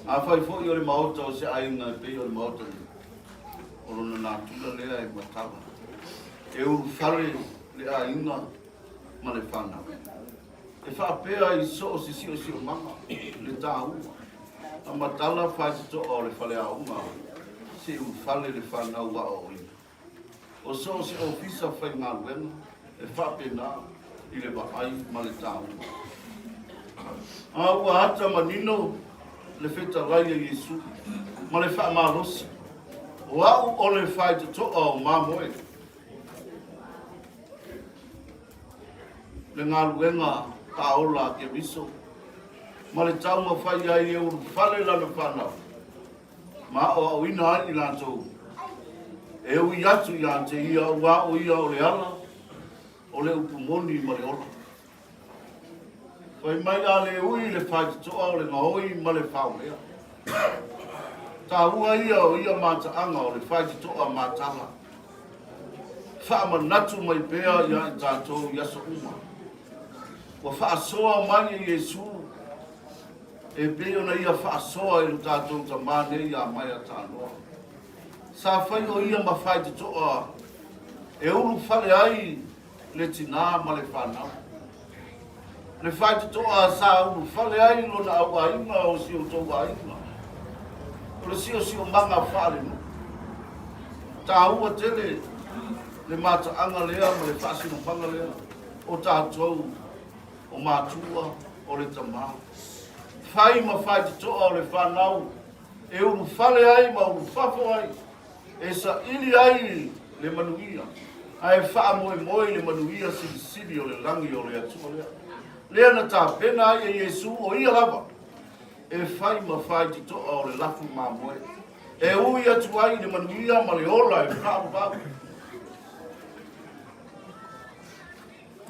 Afai foi o le maota o se aiga e pei o le maota nei, o lona natura lea e matala, e ulufale le aiga ma le fanau. E faapea i so o se siosiomaga le taua a matala faitotoa o le faleaoga se i ulufale le fanau aoaoina. O so o se ofisa faigaluega e faapena i le vaai ma le taua. A ua ata manino le fetalai a Iesu ma le faamalosi, O a'u o le faitotoa o mamoe. Le galuega faaola a Keriso ma le taumafai ai e ulufale lana fanau ma aoaoina ai i latou e ui atu ia te ia ua o ia o le ala, o le upu moni ma le ola. Fai mai a le ui le faitotoa o le gaoi ma le faomea. Taua ia o ia mataaga o le faititoa matala. Faamanatu mai pea ia i tatou i aso uma. Ua faasoa mai e Iesu e pei ona ia faasoa i lo tatou tamā nei ia Maiatanoa. Sa fai o ia ma faititoa e ulufale ai le tinā ma le fanau. Le faitotoa sa ulufale ai lona auaiga o si outou aiga, o le siosiomaga faalenuu. Taua tele le mataaga lea ma le faasinomaga lea o tatou o matua o le tamā. Fai ma faitotoa o le fanau e ulufale ai ma ulufafo ai e saili ai le manuia, ae faamoemoe i le manuia silisili o le lagi o le Atua lea. Lea na tapena ai e Iesu o ia lava e fai ma faititoa o le lafu mamoe, e ui atu ai i le manuia ma le ola e faavavau.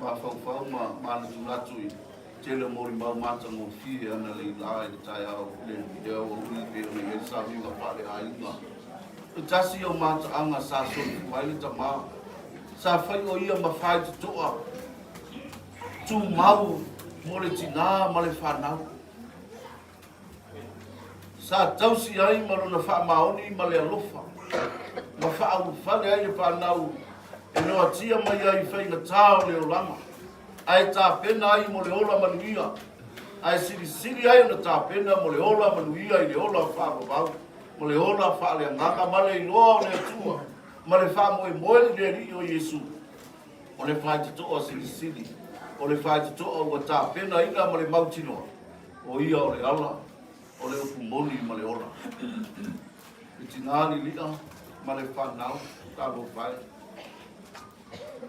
Mafaufau ma manatunatu i tele o molimau matagofie analeila i le taeao i le aoauli pei ona i ai le sauniga faaleaiga. O tasi o mataaga sa soifua ai le tamā, sa fai o ia ma faititoa tumau mo le tinā ma le fanau. Sa tausi ai ma lona faamaoni ma le alofa, ma faaulufale ai le fanau e noatia mai ai i faigatā o le olaga, ae tapena ai mo le ola manuia, ae silisili ai ona tapena mo le ola manuia i le ola faavavau, ma le ola faaleagaga ma le iloa o le Atua, ma le faamoemoe i le Alii o Iesu. O le faitotoa silisili, o le faitotoa ua tapenaina ma le mautinoa, O ia o le ala, o le upu moni ma le ola. Le tinā liliʻa ma le fanau, talofa e.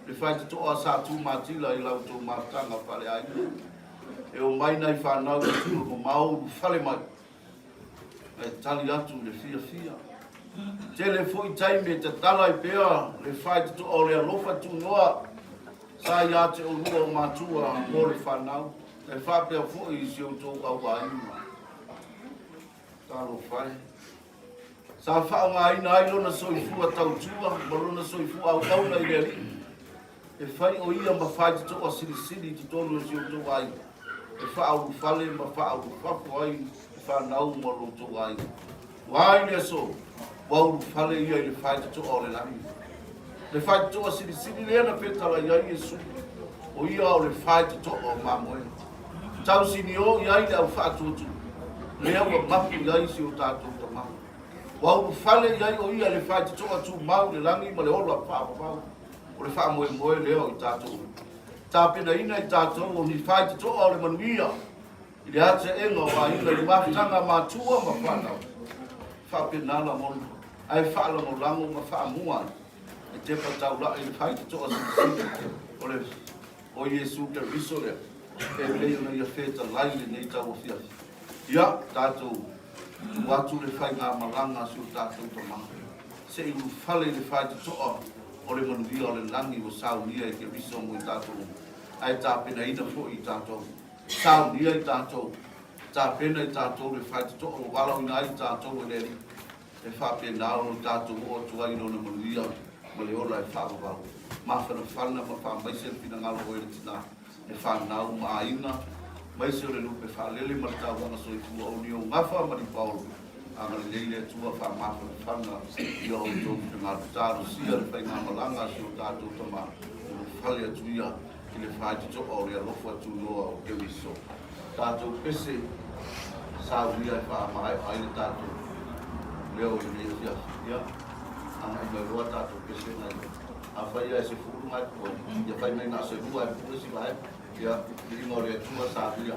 Le faitotoa sa tu matila i la outou mafutaga faaleaiga. E omai nai fanau i atunuu mamao ulufale mai, ae tali atu i le fiafia. Tele foi taimi e tatala ai pea le faitotoa o le alofa tunoa sa ia te oulua o matua mo le fanau. E faapea foi i si outou auaiga. Talofa e. Sa faaaogaina ai lona soifua tautua ma lona soifua auauna i le Alii, e fai o ia ma faitotoa silisili i totonu o si outou aiga, e faaulufale ma faaulufafo ai i fanau ma lo outou aiga. Ua a i le aso, ua ulufale ia i le faitotoa o le lagi. Le faitotoa silisili lea na fetalai ai Iesu, o ia o le faitotoa o mamoe. Tausinio i ai le au faatuatua, lea ua mapu i ai si o tatou tama. Ua ulufale i ai o ia i le faitotoa tumau i le lagi ma le ola faavavau. O le faamoemoe lea o i tatou. Tapenaina i tatou o ni faitotoa o le manuia I le atiaega o aiga i le mafutaga a matua ma fanau, faapena lagona, ae faalagolago ma faamua ai e tepa taulai i le faitotoa silisili o le o Iesu Keriso lea e pei ona ia fetalai i lenei tauafiafi. Ia, tatou tuu atu le faigamalaga a si o tatou Tama, se i ulufale i le faitotoa o le manuia o le lagi ua saunia e Keriso mo i tatou uma, ae tapenaina foi i tatou. Saunia i tatou, tapena i tatou le faitotoa ua valaauina ai i tatou e le Alii, e faapena ona tatou oo atu ai i Lona manuia ma le ola e faavavau. Mafanafana ma faamaise le finagalo o oe le tinā, le fanau ma aiga, maise o le lupe faalele ma le taulaga soifua o Niogafa ma Lipaolo. Agalelei le Atua faamafanafana ia outou finagalo. Talosia le faigamalaga a si o tatou tama, ulufale atu ia i le faitotoa o le alofa tunoa o Keriso. Tatou pese saunia e faamaea ai le tatou leo i lenei afiafi. Ia, agai mai loa tatou pese nai. Afai lava e sefulu nai pue, ia fai mai na o se lua e pue si vaega. Ia, viiga o le Atua saunia.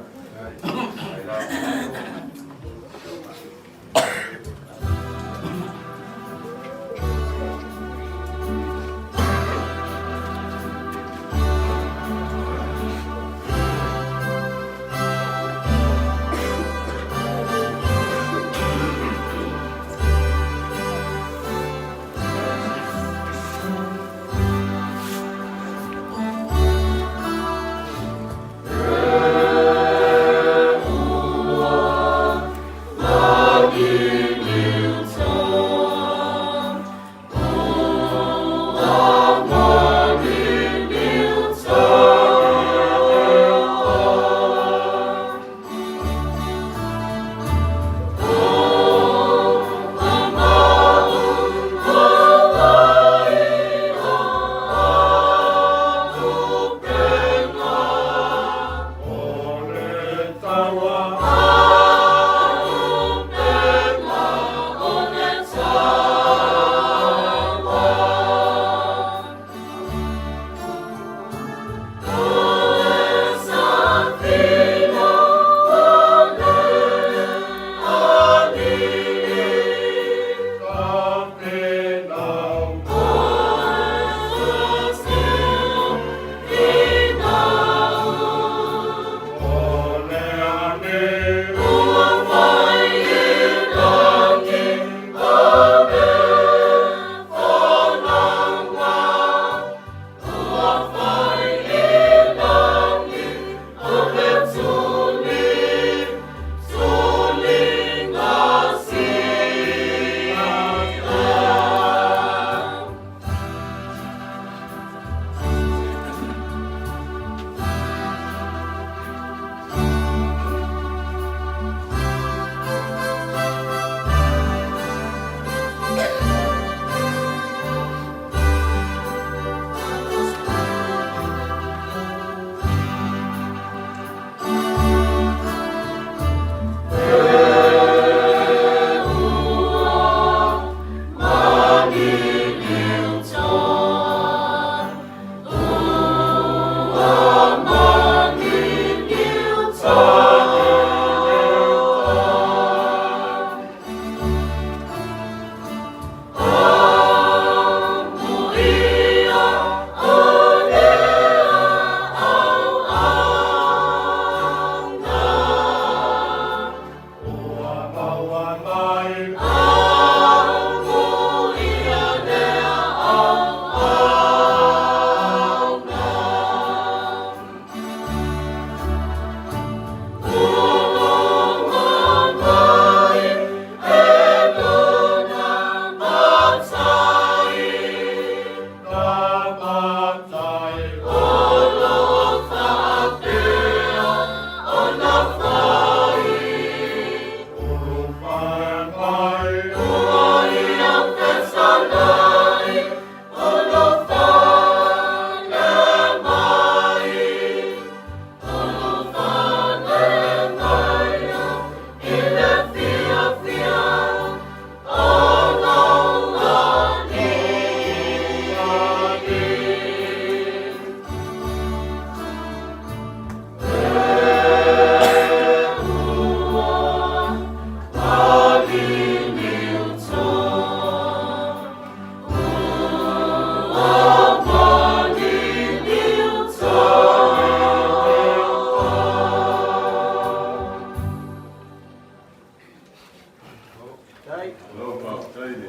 Malo faafetai le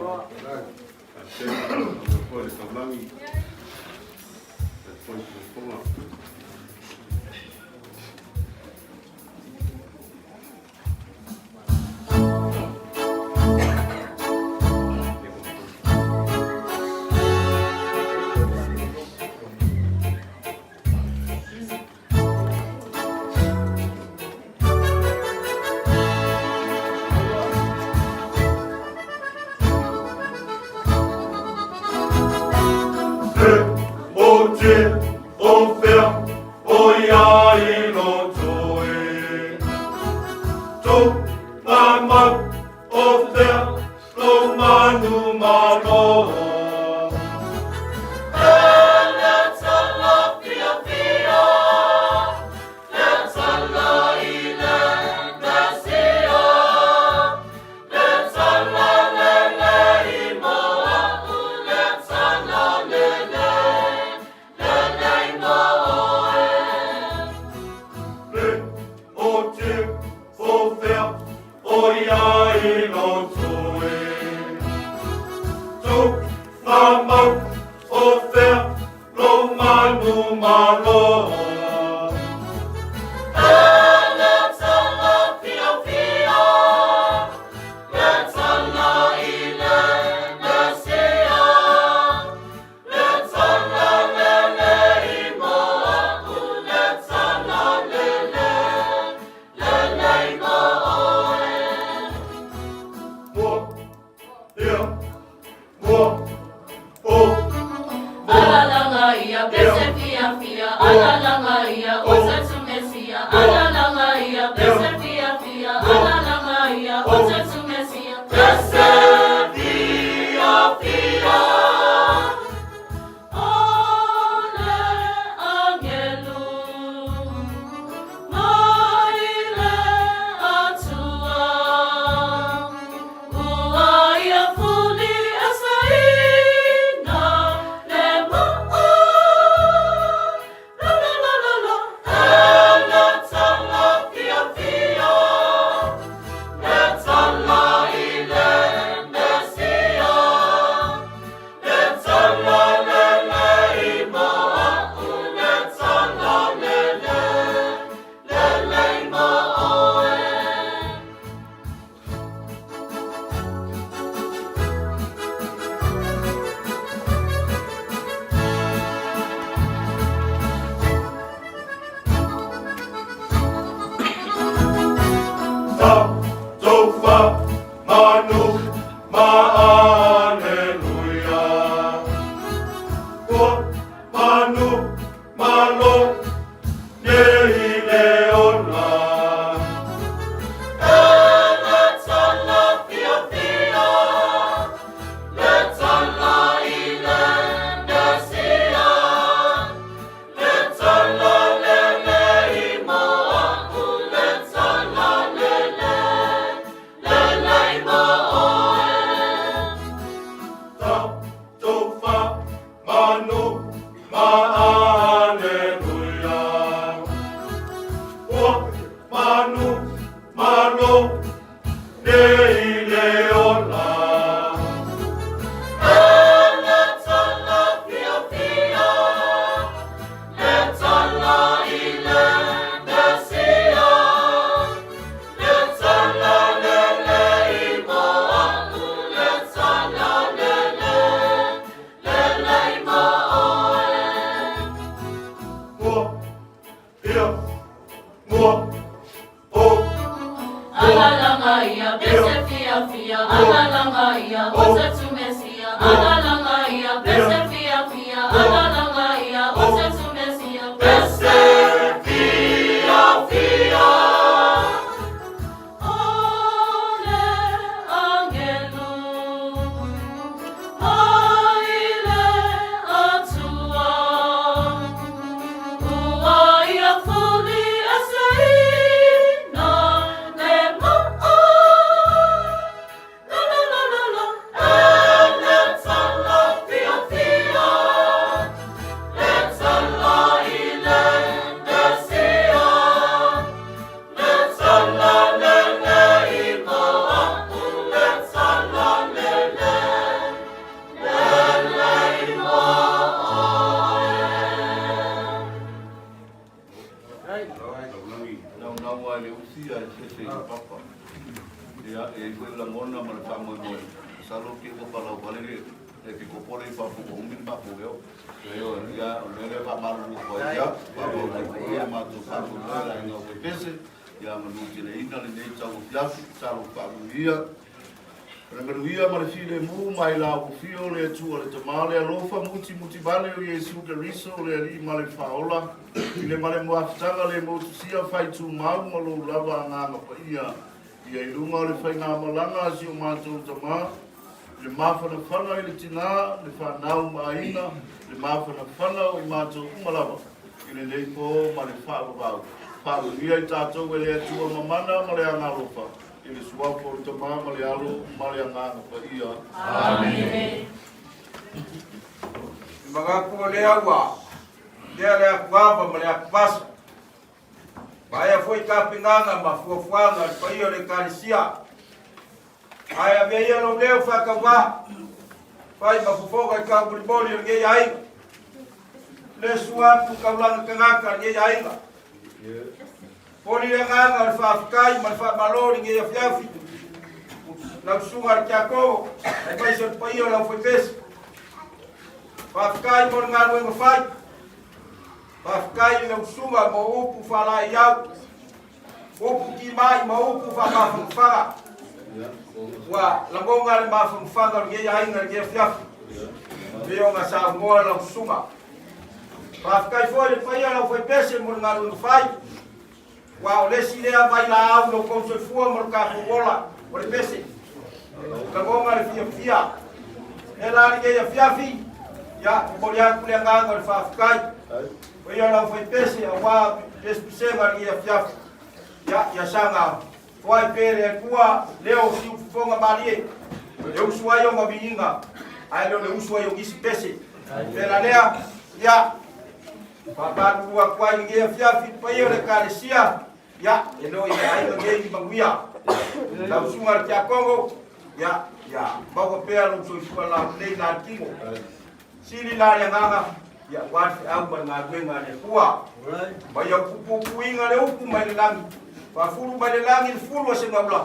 Kapitene faapea foi le taulagi le foi fofoga. O fea o ia i loto e. Tō ngā mau o fea lo manu malo. Le o te o fea o ia i loto e. Tō ngā mau o fea lo manu malo. Mua, ia, mua, o, Alalanga ia, pese fia fia, alalanga ia, osa tumesia, alalanga ia, pese fia fia, alalanga ia, osa tumesia, pese fia fia. Ole angelu, maile atua, ua ia fuli asaina le mo'o. La la la la la, ele tala fia fia, le tala i le Mesia, le tala le le i mo'o, le tala le le, le le i mo'o e. Ta, tō wha, manu, ma aleluia. Ua, manu, malo, ne i le ola. Ele tala fia fia, le tala i le Mesia, le tala le le i mo'o, le tala le le, le le i mo'o e. Ta, tō wha, manu, ma aleluia. Ua, manu, malo, ne i le ola. Ele tala fia fia, le tala i le Mesia, le tala le le i mo'o, le tala le le, le le i mo'o e. Mua, ia, mua, o, Alalanga ia, pese fia fia, alalanga ia, osa tumesia, alalanga ia, pese fia fia, alalanga ia, osa tumesia, pese fia fia. Ole angelu, maile atua, ua ia fuli asaina le mo'o. La la la la la, ele tala. i ai foi lagona ma le faamoemoe, masalo pei ua palauvale le epikopo lea i fafo ua umi le matou leo. Ioe, ia, o le mea lea e faamalulu atu ai, ia, faamoemoe foi le matou faamoemoe le aiga o Fepese, ia manuteleina lenei tauafiafi, tatalo faamanuia. O le manuia ma le filemu mai la ufio le Atua le Tama le alofa mutimutivale o Iesu Keriso le Alii ma le Faaola i le ma le muafutaga le motusia fai tumau ma lou lava agaga paia ia i luga o le faigamalaga a si o matou Tama le mafanafana i le tina le fanau ma aiga le mafanafana o i matou uma lava i lenei po ma le faavavau faamanuia i tatou e le Atua mamana ma le agalofa I le Suafa o le Tama ma le Alo ma le Agaga Paia. Amene. Manatu o lea ua tea le atuava ma le atuvasa. Vaea foi tapenaga ma fuafuaga a le paia o le Ekalesia. Ae avea ia lou leo faatauvā, fai ma fofoga i taumolimoli o lenei aiga. Le sua atu taulaga tagata lenei aiga. Momoli le agaga o le faafetai ma le faamalo i lenei afiafi, lau susuga i le Tiakono, aemaise o le paia o le aufaipese. Faafetai mo le galuega fai. Faafetai i lau susuga mo upu faalaeiau, upu timai ma upu faamafanafana. Ua lagona le mafanafana o lenei aiga i lenei afiafi, pei ona saunoa lau susuga. Faafetai foi i le paia o le aufaipese mo le galuega fai, aua o le isi lea vailaau i lo outou soifua ma lo tatou ola, o le pese. Lagona le fiafia. E la lenei afiafi, ia, momoli atu le agaga o le faafetai. O ia o le aufaipese aua pesepesega o lenei afiafi. Ia, ia saga toai pea le Atua leo siufofoga malie, e usu ai ona viiga, ae le o le usu ai o nisi pese. Pela lea, ia, faamalulu atu ai i lenei afiafi i le paia o le Ekalesia, ia, e le o i le aiga nei ni manuia. Lau susuga i le Tiakono, ia, ia maua pea lou soifua laulelei la le tino. Sili la le agaga, ia aua le feau ma le galuega a le Atua. Ma ia pupupuina le upu mai le lagi, faafulu mai le lagi le fulu a segaula,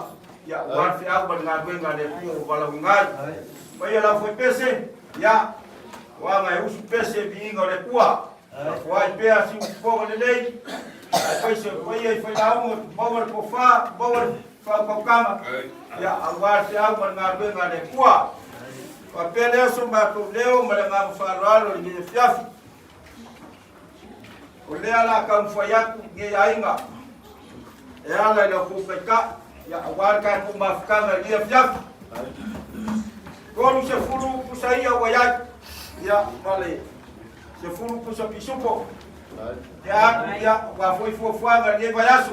ia aua le feau ma le galuega a le Atua ua valaauina ai. Ma ia lau faipese, ia, oaga e usu pese i viiga o le Atua. Foai pea si usufoga lelei, ae faise o paia i failauga, maua le tofa, maua le faautautaga, ia, aua le feau ma le galuega a le Atua. Faapea lea so matou leo ma le agaga faaaloalo i lenei afiafi. O lea la taumafai atu i lenei aiga e ala i la outou taitai, ia, aua le tatou mafutaga i lenei afiafi. 30 pusa ia ua i ai, ia, ma le 10 pusa pisupo. Ia atu, ia, aua foi fuafuaga i lenei vaiaso.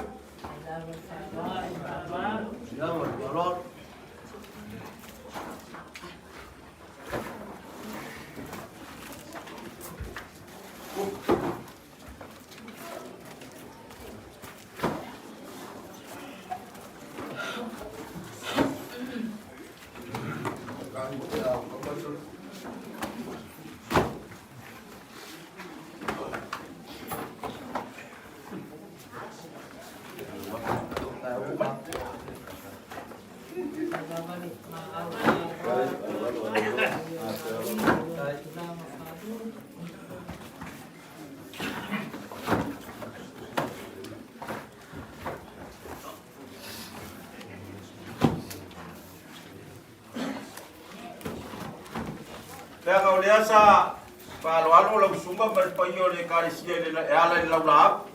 Leaga o lea sa faaaloalo lau susuga ma le paia o le Ekalesia e ala i le laulaau.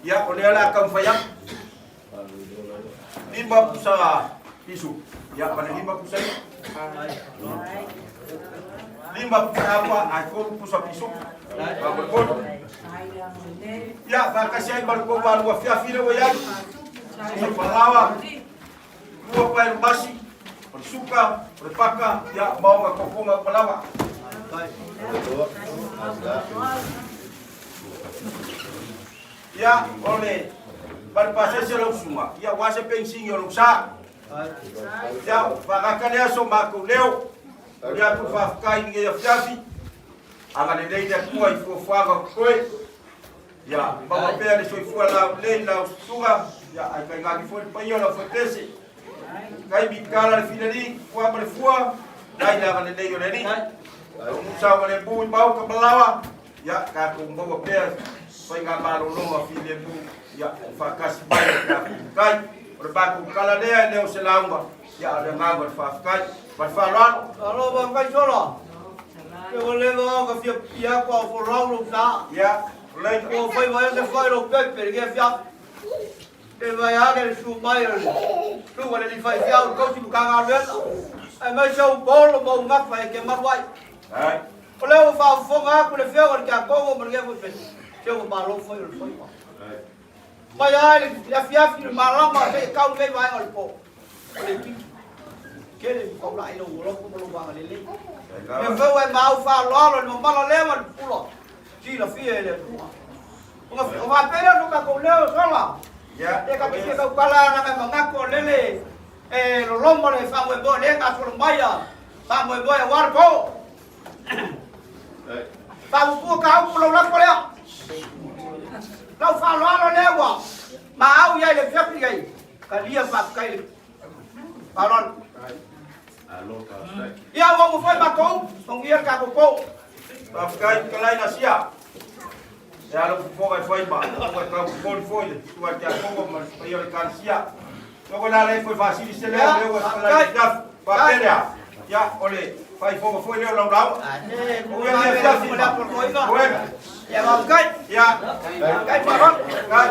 Ia, o lea o le a taumafai atu. 5 pusa pisu. Ia, ma le 5 pusa ia. 5 pusa apa, ae 3 pusa pisu. Faamolemole. Ia, faatasi ai ma le tou malu afiafi lea ua i ai. Pusa falaoa, lua pae lumasi, o le suka, o le paka, ia, ma ona tofoga uma lava. Ia, o le ma le pasese o lau susuga, ia aua se penisini o lou sa. Ia, faagata lea so matou leo, momoli atu le faafetai i lenei afiafi, agalelei le Atua i fuafuaga o totoe. Ia, maua pea le soifua laulelei i lau susuga, ia, ae tainane foi le paia o lau faipese. Kai mikala le filali, fua ma le fua, dai la le o le ni. O musa o le bu mau ka malawa, ia tatou maua pea faiga malologa filemu, ia o faatasi mai le tatou kai. O le matou tala lea e le o se lauga, ia o le agaga o le faafetai. Ma le faaaloalo. Alo ba kai sola. Ke o le va ka fia pia ko fo rau lo sa. Ia, lei. O fai vai se fai lo pepe le fia. E vai a ke su mai le. Su wa le li fai fia o ko si ka ga le. Ai mai sau bolo mo nga fai ke maruai. Ai. O le o fa fo nga ku le fia o ke ko mo le fo fe. Se o ma lo foi o le foi. Mai ai le fia fi le malama se kau le vai o le po. O le kiki. Kele ko la ilo lo ko lo wa le le. E fau e mau fa lo lo mo malo le ma pulo. Ti la fie le tua. O va pere no ka ko le sola. Ia. E ka te ka kala na ka mangako lele. E lo lomo le fa mo bo le ka so mai ya. Fa mo bo e war po. Fa mo pu ka u lo la ko le. Lau fa lo lo le wa. Ma au ia le fia ki Ka lia fa kai le. Pa lo. Alo faafetai. Ia ua mo foi matou, tongia ka ko po. Faafetai talai na sia. E alo fofoga e fai ma, o e tau fofoli foi le tua te akongo ma le paia o le kalesia. Loko la le foi faasili se leo leo e talai i tafu. Faapelea. Ia, o le faifoga foi leo lau lau. O ia le fiafi ma. Oe. Ia faafetai. Ia. Kai pa lo. Kai.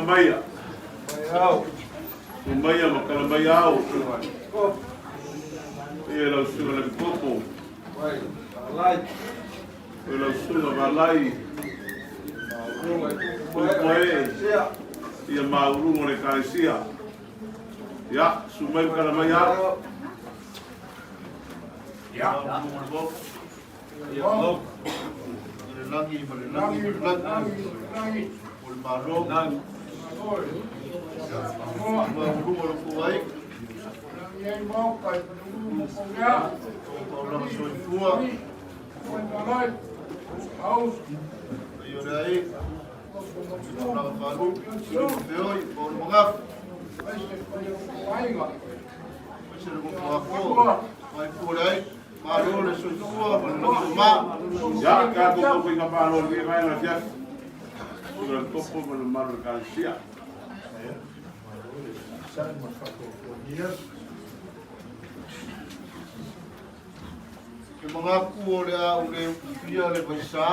Maia. Su Maia ma Kala Maia Ao. Ia lau susuga le Epikopo. Ia lau susuga Valai. Tupuae. Ia mauluga o le Ekalesia. Ia, su mai ma Kala Maia Ao. Ia. Ia. Le lagi ma le lagi ma le lagi. O le Malo. Mauluga o le Kuai. Paulaga soifua. Ia le aiga. Paulaga faalu. Feoi, Paula Magafu. Aemaise le Gofoafoa. Mai pua le aiga. Malo le soifua ma le loto ma. Ia, tatou taufaiga malo i lenei vaega afiafi. Susuga i le Topo ma le mamalu o le Ekalesia. Malo le sa'i ma le faatoatoagia. Ke manatu o le a ou le utufia le vaisā.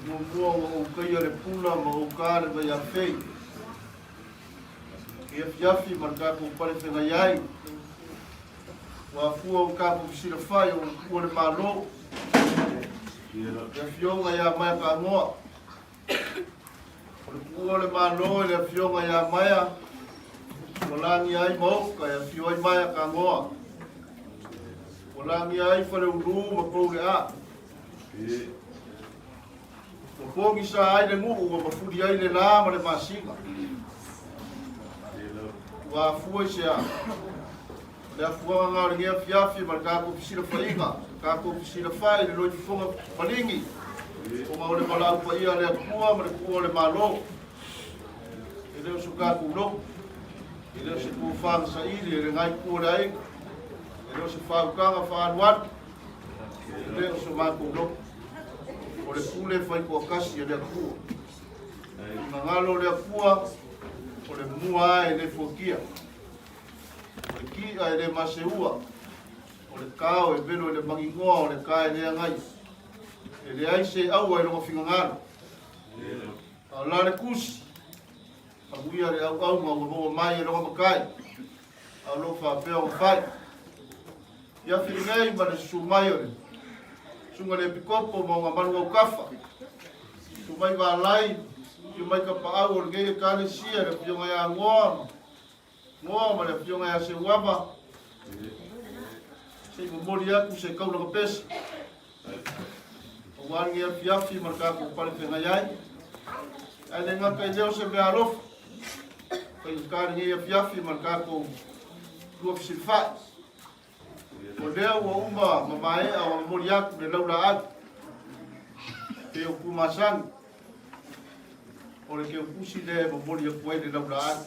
Muamua ua ou taia le pula ma ou ta le vaiafei. I afiafi ma le tatou pale feagai ai. Ua afua o tatou fesilafai o ua le Malo. Le Afioga ia Maia Tagoa. O le tuua o le Malo e le Afioga ia Maia, ua lagia ai Maoka e afio ai Maia Tagoa. Ua lagia ai Faleulu ma Poule'a. Ua pogisa ai le nuu ua mafuli ai le la ma le masina. Ua afua i se a? O le afuaga na o lenei afiafi ma le tatou fesilafaiga, tatou fesilafai i le loifofoga maligi, ona o le valaau paia a le Atua ma le tuua o le Malo. E le o so tatou loto, e le o se tofa na saili e le nai tua o le aiga, e le o se faautaga faaalualu, E le o so matou loto, o le pule faitoatasi a le Atua. Finagalo o le Atua, o le mua a e le fuatia, o le ki'a e le maseua, o le kao e velo i le magigoa, o le ka e le agaia. E leai se aua i lona finagalo. A o la le tusi, amuia le auauga ua maua mai e lona matai, a o lo o faapea ona fai. Ia fili nei ma le susu mai o le Susuga i le Epikopo ma ona malu autafa, susu mai Valai, afio mai Tapaau o lenei Ekalesia, le Afioga ia Noa, Noa ma le Afioga ia Seuava, se i momoli atu se taulaga pese aua lenei afiafi ma le tatou pale feagai ai. Ae le gata i lea o se mea alofa, faigata lenei afiafi ma le tatou lua fesilafai. O lea ua uma ma maea ona momoli atu le laulaau pei o Tumasani, o le keukusi lea e momoli atu ai le laulaau.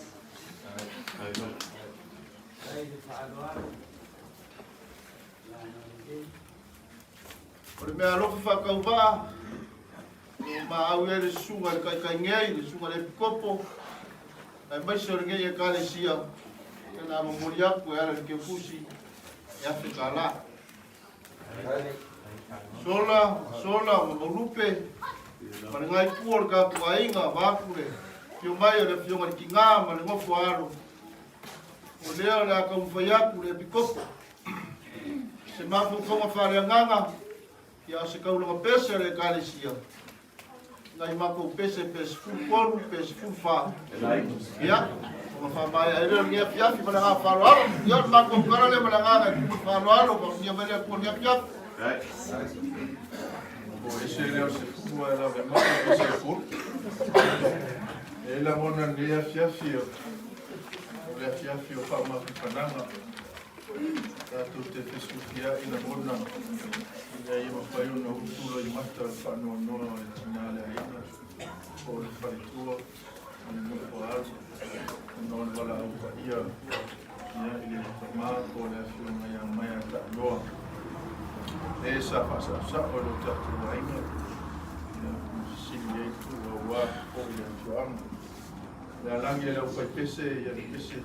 O le mea alofa faatauvaa, o maau i ai le susuga i le taitaigei, le susuga i le epikopo, aemaise o lenei Ekalesia, ia na momoli atu e ala i le keukusi e $1,000. Sola, sola, ma maulupe, ma le gaipua o le tatou aiga, vaeatu le afio mai o le afioga i le Tiga ma le nofo a alo. O lea o le a taumafai atu le epikopo. Se mafaufauga faaleagaga, ia o se taulaga pese a le Ekalesia, nai matou pese pe 13 pe 14. Ia, ona faamaea ai lea o lenei afiafi ma le agaga faaaloalo. Ia, o le matou tala lea ma le agaga e tumu faaaloalo, faamanuia mai le Atua i lenei afiafi. O ese lea o se fua e lave mai o se fulu. E lagona lenei afiafi o le afiafi o faamafifanaga. Tatou te fesufiai lagona ina ia mafai ona utu loimata o le faanoanoa o le tina a le aiga po o le faletua ma le nofo alu ona o le valaau paia ia i le tama po o le afioga ia Maia Taaloa e sa faasaosao e lo tatou aiga ia ma fesili ai tuuauā po i le afioaga. Le alagi e le aufaipese ia le pese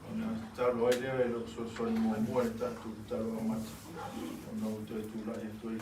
Ona tatalo ai lea e lou fesoasoani muamua i le tatou tatalo amata ona ou toe tulai atu ai.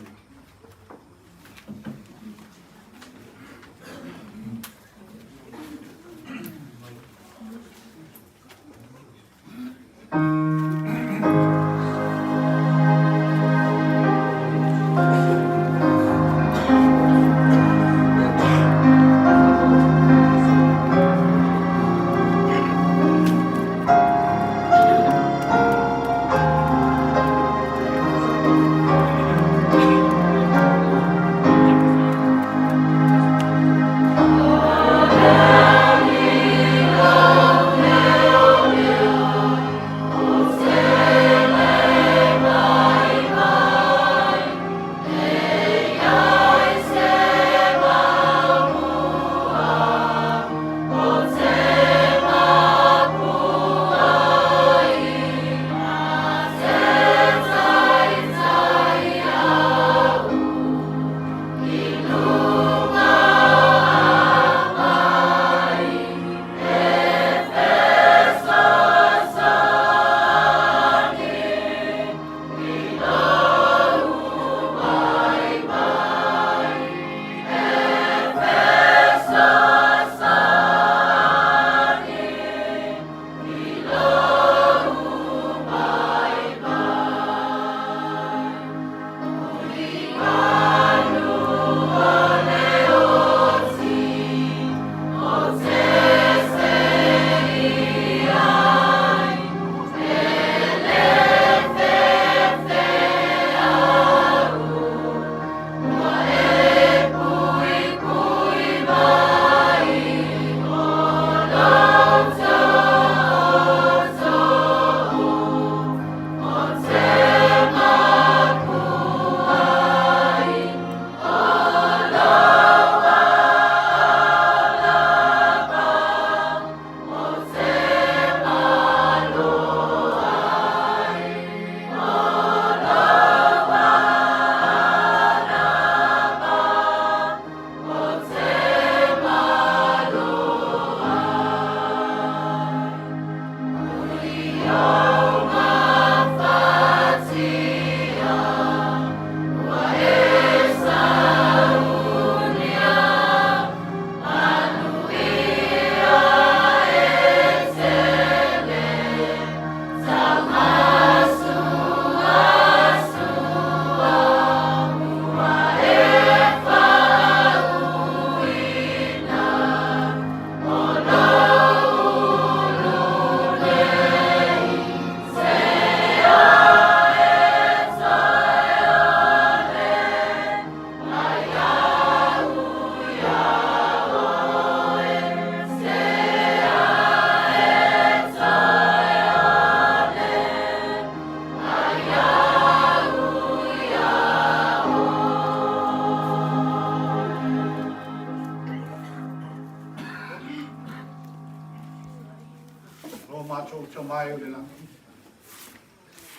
matou Tama e o le lagi,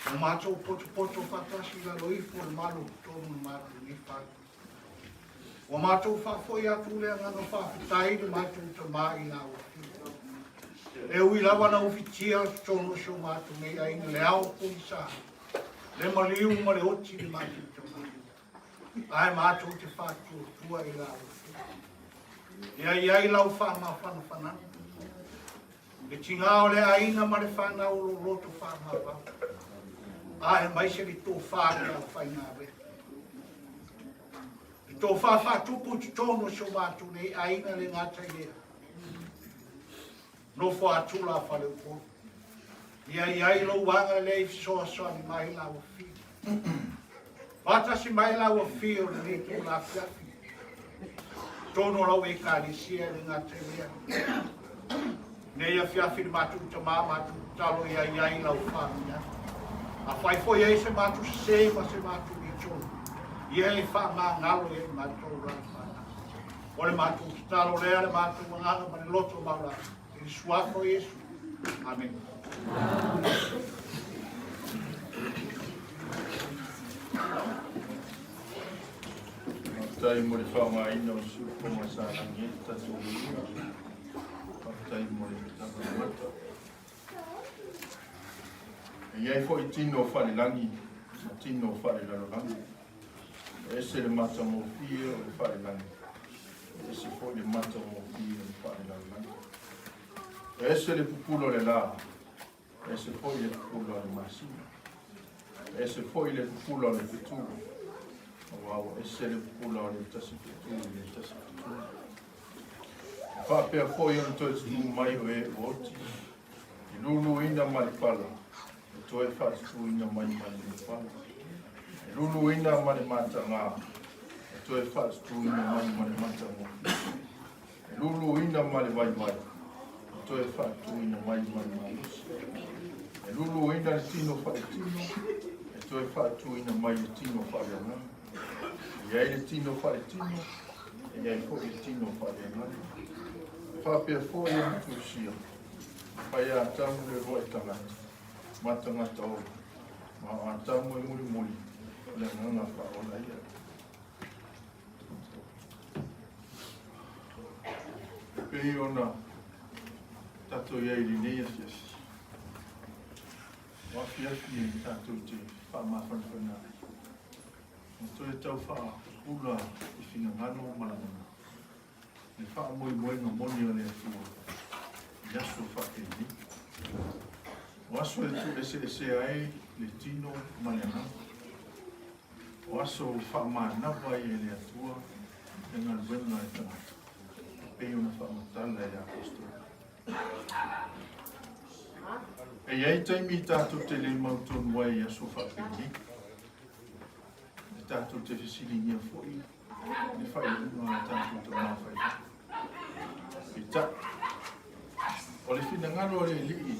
ua matou potopoto faatasi i lalo ifo o le malu o totonu o le matou nei fale. Ua matou faafoi atu le agaga faafetai i le matou Tama i lau Afioga. E ui lava na ufitia totonu o si o matou nei aiga le ao pogisa, le maliu ma le oti i le matou Tama. Ae matou te faatuatua i lau Afioga. Ia i ai lau faamafanafanaga. Le tiga o le aiga ma le fanau o lo loto faamavao. Aemaise le tofa i le aufaigaluega. Le tofa faatupu i totonu o si o matou nei aiga le gata i lea. Nofo atu la Faleupolu. Ia i ai lou agalelei fesoasoani mai lau Afioga. Faatasi mai lau Afioga o lenei itula afiafi. Totonu o lau Ekalesia le gata i lea. Nei afiafi le matou tama matou tatalo ia i ai lau faamanuiaga. Afai foi e i ai se matou sese ma se matou le tonu, ia e faamagalo ia i matou lau fanau. O le matou tatalo lea, le matou agaga ma le loto maualalo, i le suafa o Iesu. Amene. Faafetai mo le faaaogaina o siufofoga sa lagi ai le tatou viiga. Faafetai mo le taulamata. E i ai foi tino faalelagi ma tino faalelalolagi. E ese le matagofie o le faalelagi, e ese foi le matagofie o le faalelalolagi. E ese le pupula o le la, e ese foi le pupula o le masina. E ese foi le pupula o le fetu, aua ua ese le pupula o le tasi fetu i le tasi fetu. E faapea foi ona toe tutū mai o e ua oti, i luluina ma le pala, e toe faatutūina mai ma le pala. E luluina ma le matagā, e toe faatutūina mai ma le matagofie. E luluina ma le vaivai, e toe faatutūina mai ma le malosi. E luluina le tino faaletino, e toe faatutūina mai le tino faaleagaga. E i ai le tino faaletino, e i ai foi le tino faaleagaga. E faapea foi ona tusia, fai a Atamu le uluai tagata, ma tagata ola, ma o Atamu e mulimuli, o le agaga faaola ia. E pei ona tatou i ai i lenei afiafi. O afiafi e tatou te faamafanafana ai. Ma toe tau faapupula i finagalo ma lagona. Le faamoemoega moni o le Atua i aso faapenei. O aso e tuueseesea ai le tino ma le agaga. O aso faamanava ai e le Atua le galuega a le tagata, e pei ona faamatala e le Aposetolo. E i ai taimi tatou te le mautonu ai i aso faapenei, e tatou te fesiligia foi le faaiuga a tatou Tama Fai-Lagi. Peitai, o le finagalo o le Alii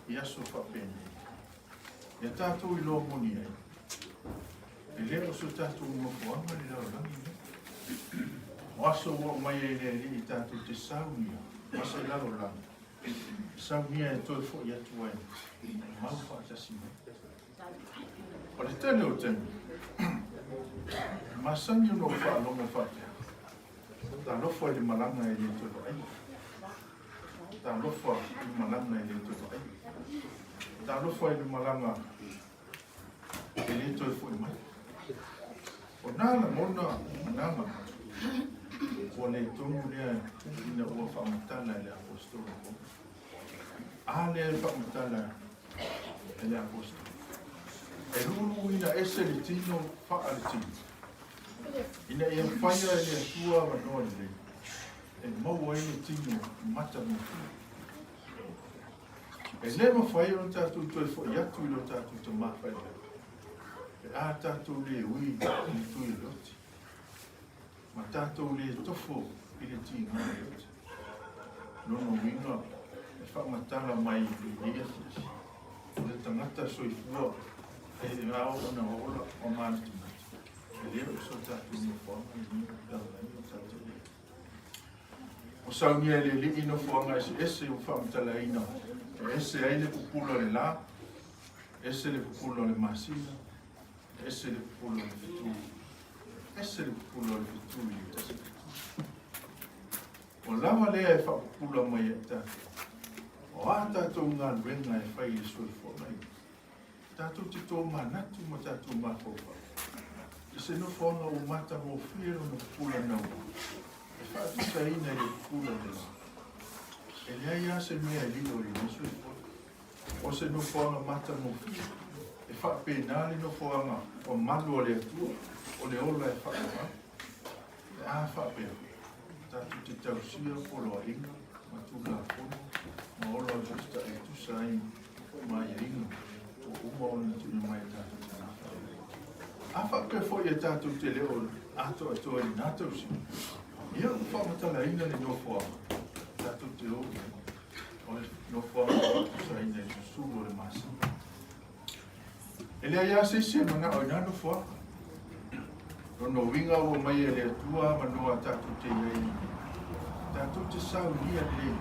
i aso faapenei, ia tatou iloa moni ai, e le o so tatou nofoaga le lalolagi lenei. O aso ua aumai ai e le Alii tatou te saunia ma se lalolagi, saunia e toe foi atu ai e mau faatasi mai. O le tele o taimi, e masani ona ou faalogo faapea, talofa i le malaga e le toe vaaia. Talofa i le malaga e le toe vaaia. Talofa i le malaga e le toe foi mai. O nā lagona ma nā manatu, ua le tonu lea ina ua faamatala e le Aposetolo Paulo. A lea e faamatala e le Aposetolo. E luluina ese le tino faaletino, ina ia faia e le Atua avanoa lelei e maua ai le tino matagofie. E le mafai ona tatou toe foi atu i lo tatou Tama Fai-Lagi pe a tatou le ui i le tui o le oti, ma tatou le tofo i le tiga o le oti. Lona uiga e faamatala mai i lenei afiafi, o le tagata soifua e ao ona ola ma manatunatu, e le o so tatou nofoaga lenei lalolagi o tatou i ai. Ua saunia e le Alii nofoaga eseese ua faamatalaina E ese ai le pupula o le la, ese le pupula o le masina, ese le pupula o le fetu, ese le pupula o le fetu i le tasi fetu. Ua lava lea e faapupula mai ai tatou. O a tatou galuega e fai i le soifuaga ia, tatou te tomanatu ma tatou mafaufau i se nofoaga ua matagofie lona pupula naunau e faatusaina i le pupula o le la. E leai lava se mea e lilo i lenei soifuaga. O se nofoaga matagofie e faapena le nofoaga mamalu a le Atua o le ola e faavavau. Pe a faapea, tatou te tausia poloaiga ma Tulafono ma ola o le Tusitaʻi e tusa ai ma aiaiga ua uma ona tuuina mai e tatou tagata. A faapea foi e tatou te le o atoatoa i lena tausiga, ia ua faamatalaina le nofoaga tatou te o i ai, o le nofoaga faatusaina i le susulu o le masina. E leai lava se isi e manao i na nofoaga. Lona uiga ua mai e le Atua avanoa tatou te i ai nei. Tatou te saunia lelei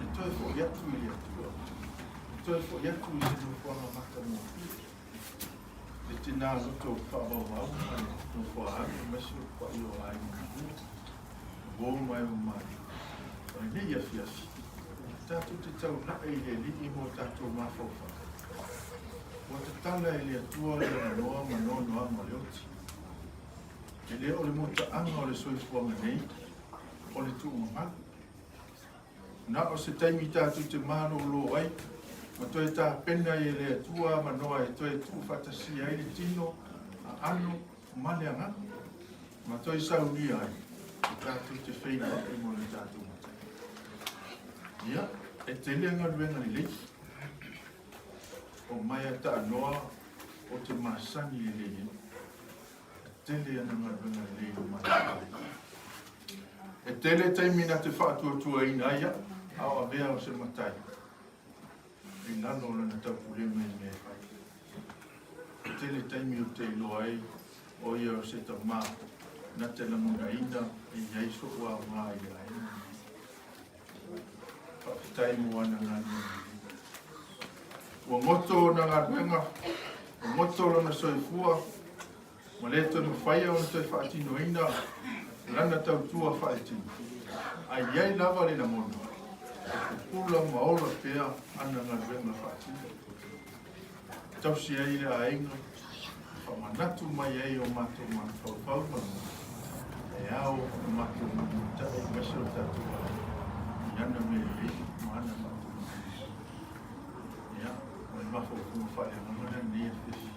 e toe foi atu i le Atua, e toe foi atu i se nofoaga matagofie. Le tina loto faavauvau ma le nofoa alu aemaise o le paia o aiga ma uo ma e mamalu. O lenei afiafi, tatou te taulai i le Alii mo tatou mafaufau. Ua tatala e le Atua le avanoa ma noanoaga o le oti. E le o le mutaaga o le soifuaga nei, o le tuumamalu. Na o se taimi tatou te malolo ai ma toe tapena ai e le Atua avanoa e toe tuufaatasia ai le tino, aano ma le agaga, ma toe saunia ai e tatou te feiloai mo le tatou Matai. Ia, e tele galuega lelei. O mai a taanoa o te masani lelei ai. E tele ana galuega lelei o mai. E tele taimi na te faatuatuaina ai au, a o avea o se matai i lalo o lana taupulega i mea e fai. E tele taimi ou te iloa ai o ia o se tama na te lagonaina e i ai soʻu aoga i le aiga lenei. Faafetai mo ana galuega lelei. Ua goto ona galuega, ua goto lona soifua, ma le toe mafaia ona toe faatinoina lana tautua faaletino, ae i ai lava le lagona e pupula ma ola pea ana galuega faatino. Tausi ai le aiga, faamanatu mai ai o matou mafaufau ma lagona, e ao ona matou mulimulitaʻi aemaise o le tatou aiga i ana mea lelei ma ana faatinoga. Ia, o le mafaufauga faaleagaga lea lenei afiafi.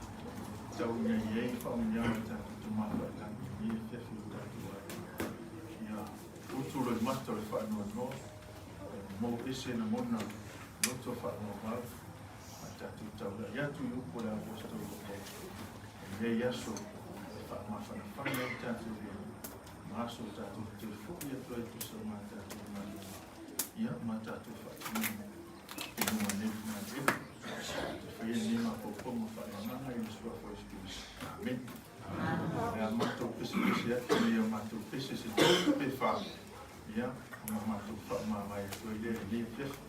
Tau ina i ai faamanuiaga i tatou tama failagi i lenei afiafi o tatou aiga. Ia utu loimata o le faanoanoa, mou ese lagona loto faamaumau, a tatou taulai atu i upu o le Aposetolo o Paulo. I lenei aso e faamafanafana ai tatou le ma aso tatou toe foi atu ai tusa ma tatou galuega, ia ma tatou faatinoga i luga nei galuega. Te faia nei mafaufauga faaleagaga i le suafa o Iesu Keriso. Amene. Le a matou pesepese atu nei a matou pese se tolu pe fa, ia, ona matou faamavae atu ai lea i lenei afiafi.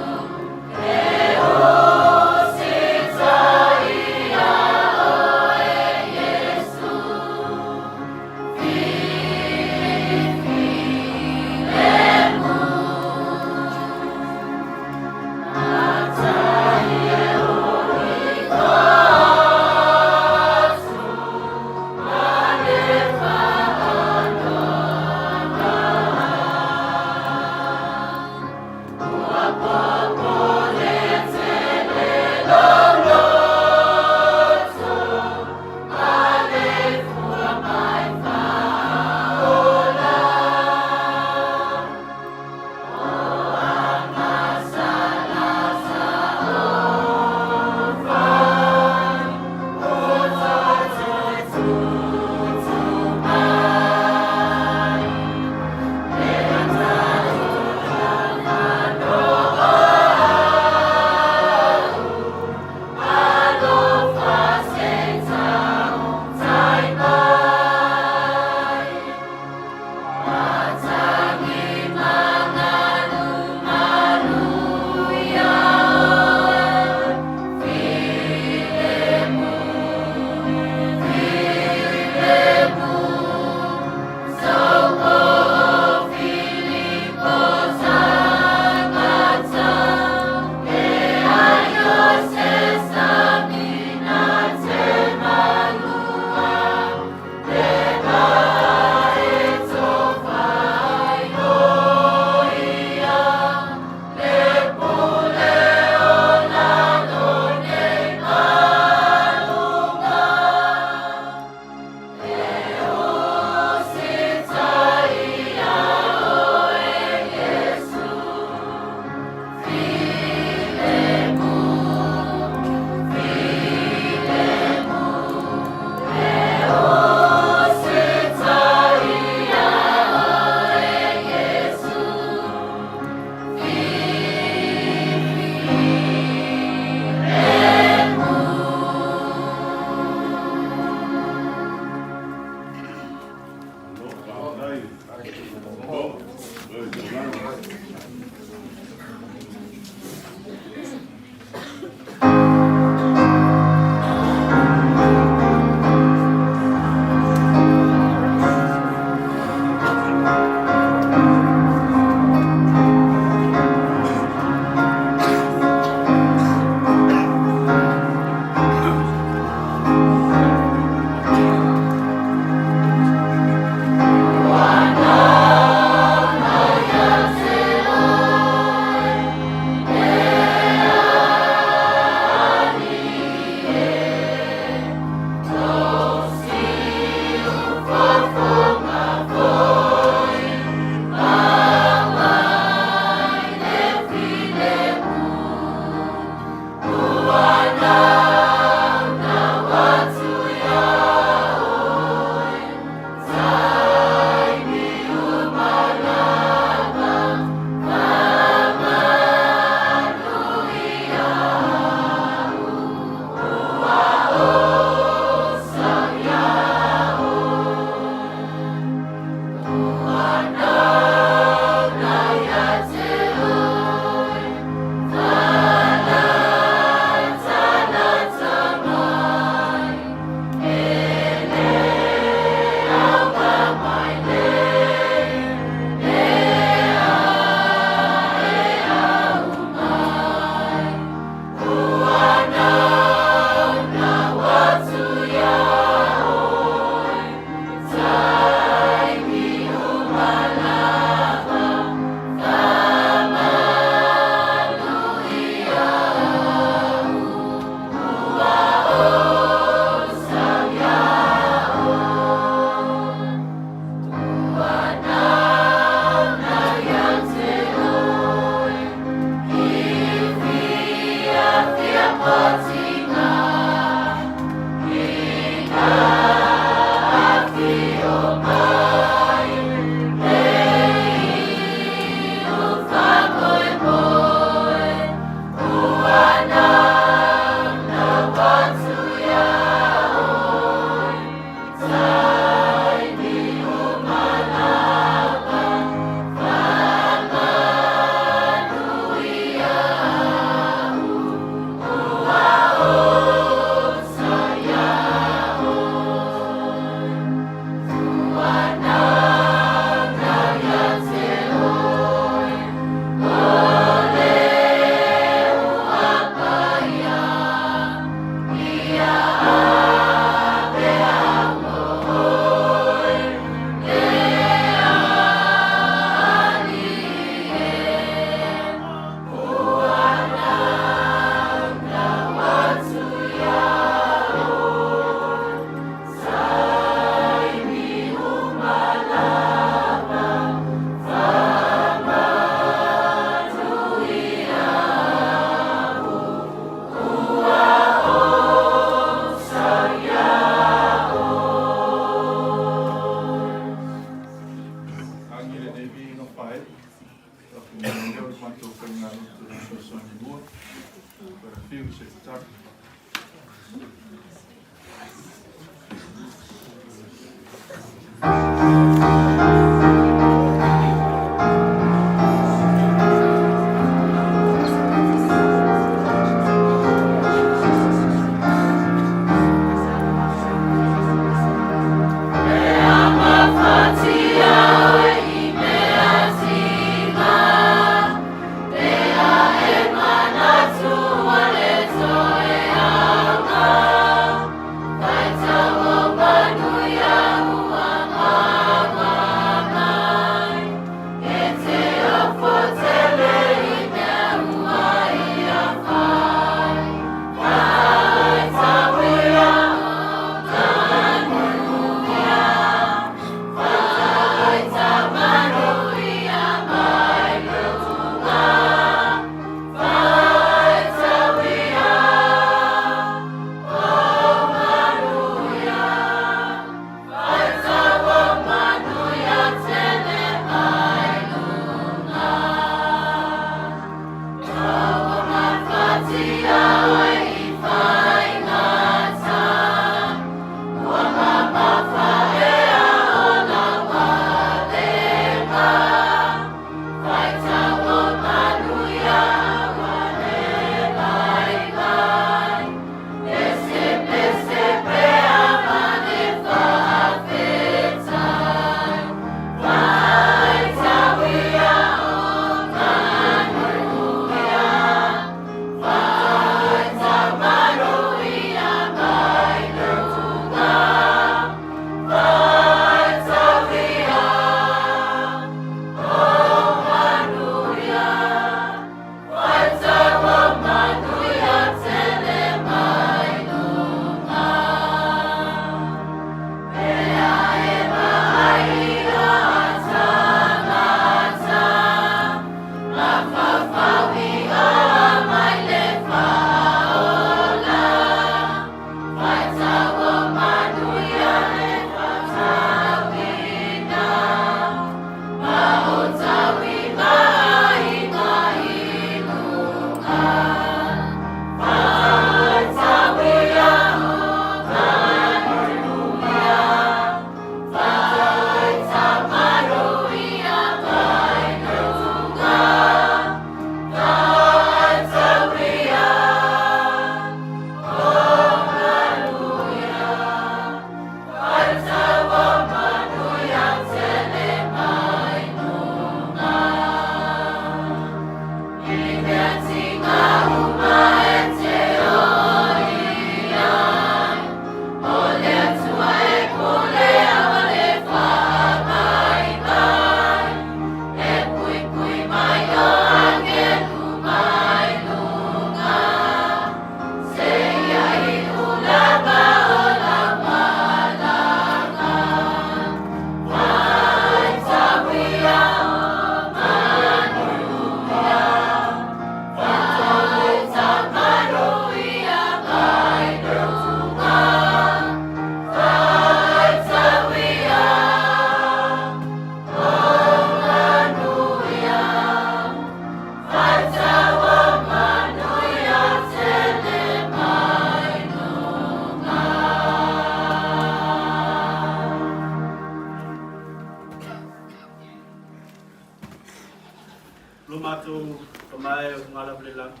matou Tama e o luga lava i le lagi,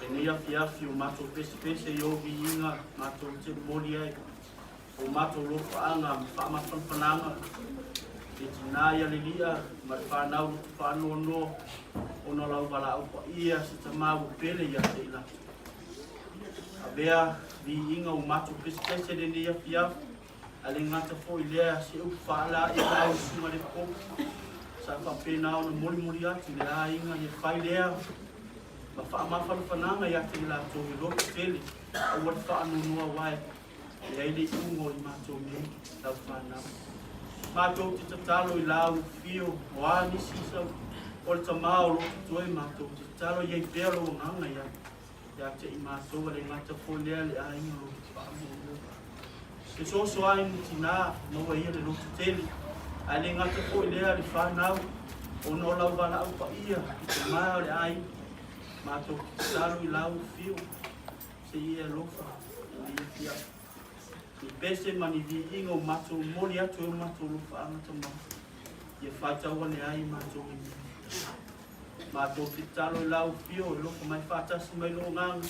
lenei afiafi o matou pesepese i ou viiga matou te momoli ai o matou lofaaga ma faamafanafanaga i le tina ia Lelia ma le fanau loto faanoanoa ona o lau valaau paia se tama ua pele ia te i latou. Avea viiga o matou pesepese lenei afiafi, a le gata foi lea se upu faala i lau susuga le popo sa faapena ona molimoli atu i le aiga ia fai lea ma faamafanafanaga ia te i latou e loto tele aua le faanoanoa aua e leai le iuga o i matou nei lau fanau. Matou te tatalo i lau fio o a nisi sau o le tama o lo totoe, matou te tatalo i ai pea lou agaga ia ia te i matou, a le gata foi lea le aiga o lo faanoanoa. Fesoasoani i tinā maua ia le loto tele, ae le gata foi lea le fanau ona o lau valaau paia i te mae o le aiga. Matou te tatalo i lau fio se i e alofa i lenei afiafi. Ni pese ma ni viiga o matou momoli atu e o matou alofaaga tama, ia faitau ane ai matou i nei. Matou te tatalo i lau fio e alofa mai faatasi mai lou agaga,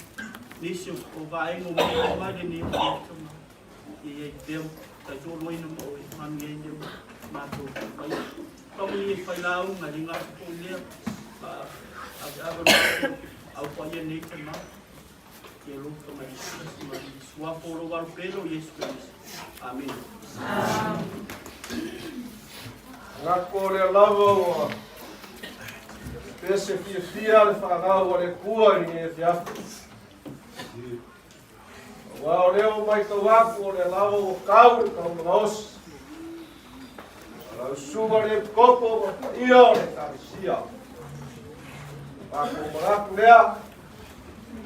nisi o vaega o maua mai lenei afiafi tama, ia i ai pea taitoaluaina ma oe, manuia ai le matou fai. Faamanuia i failauga, e le gata foi lea, aveave o matou au paia nei tama. Ia alofa mai ma i suafa o lou alo pele o Iesu Keriso. Amene. Manatu o lea lava ua pese fiafia le fanau a le Atua i lenei afiafi. Aua o lea ua matau atu o lea lava ua tau le taumagaosi. Lau susuga le epikopo ma paia o le Ekalesia. Matou manatu lea,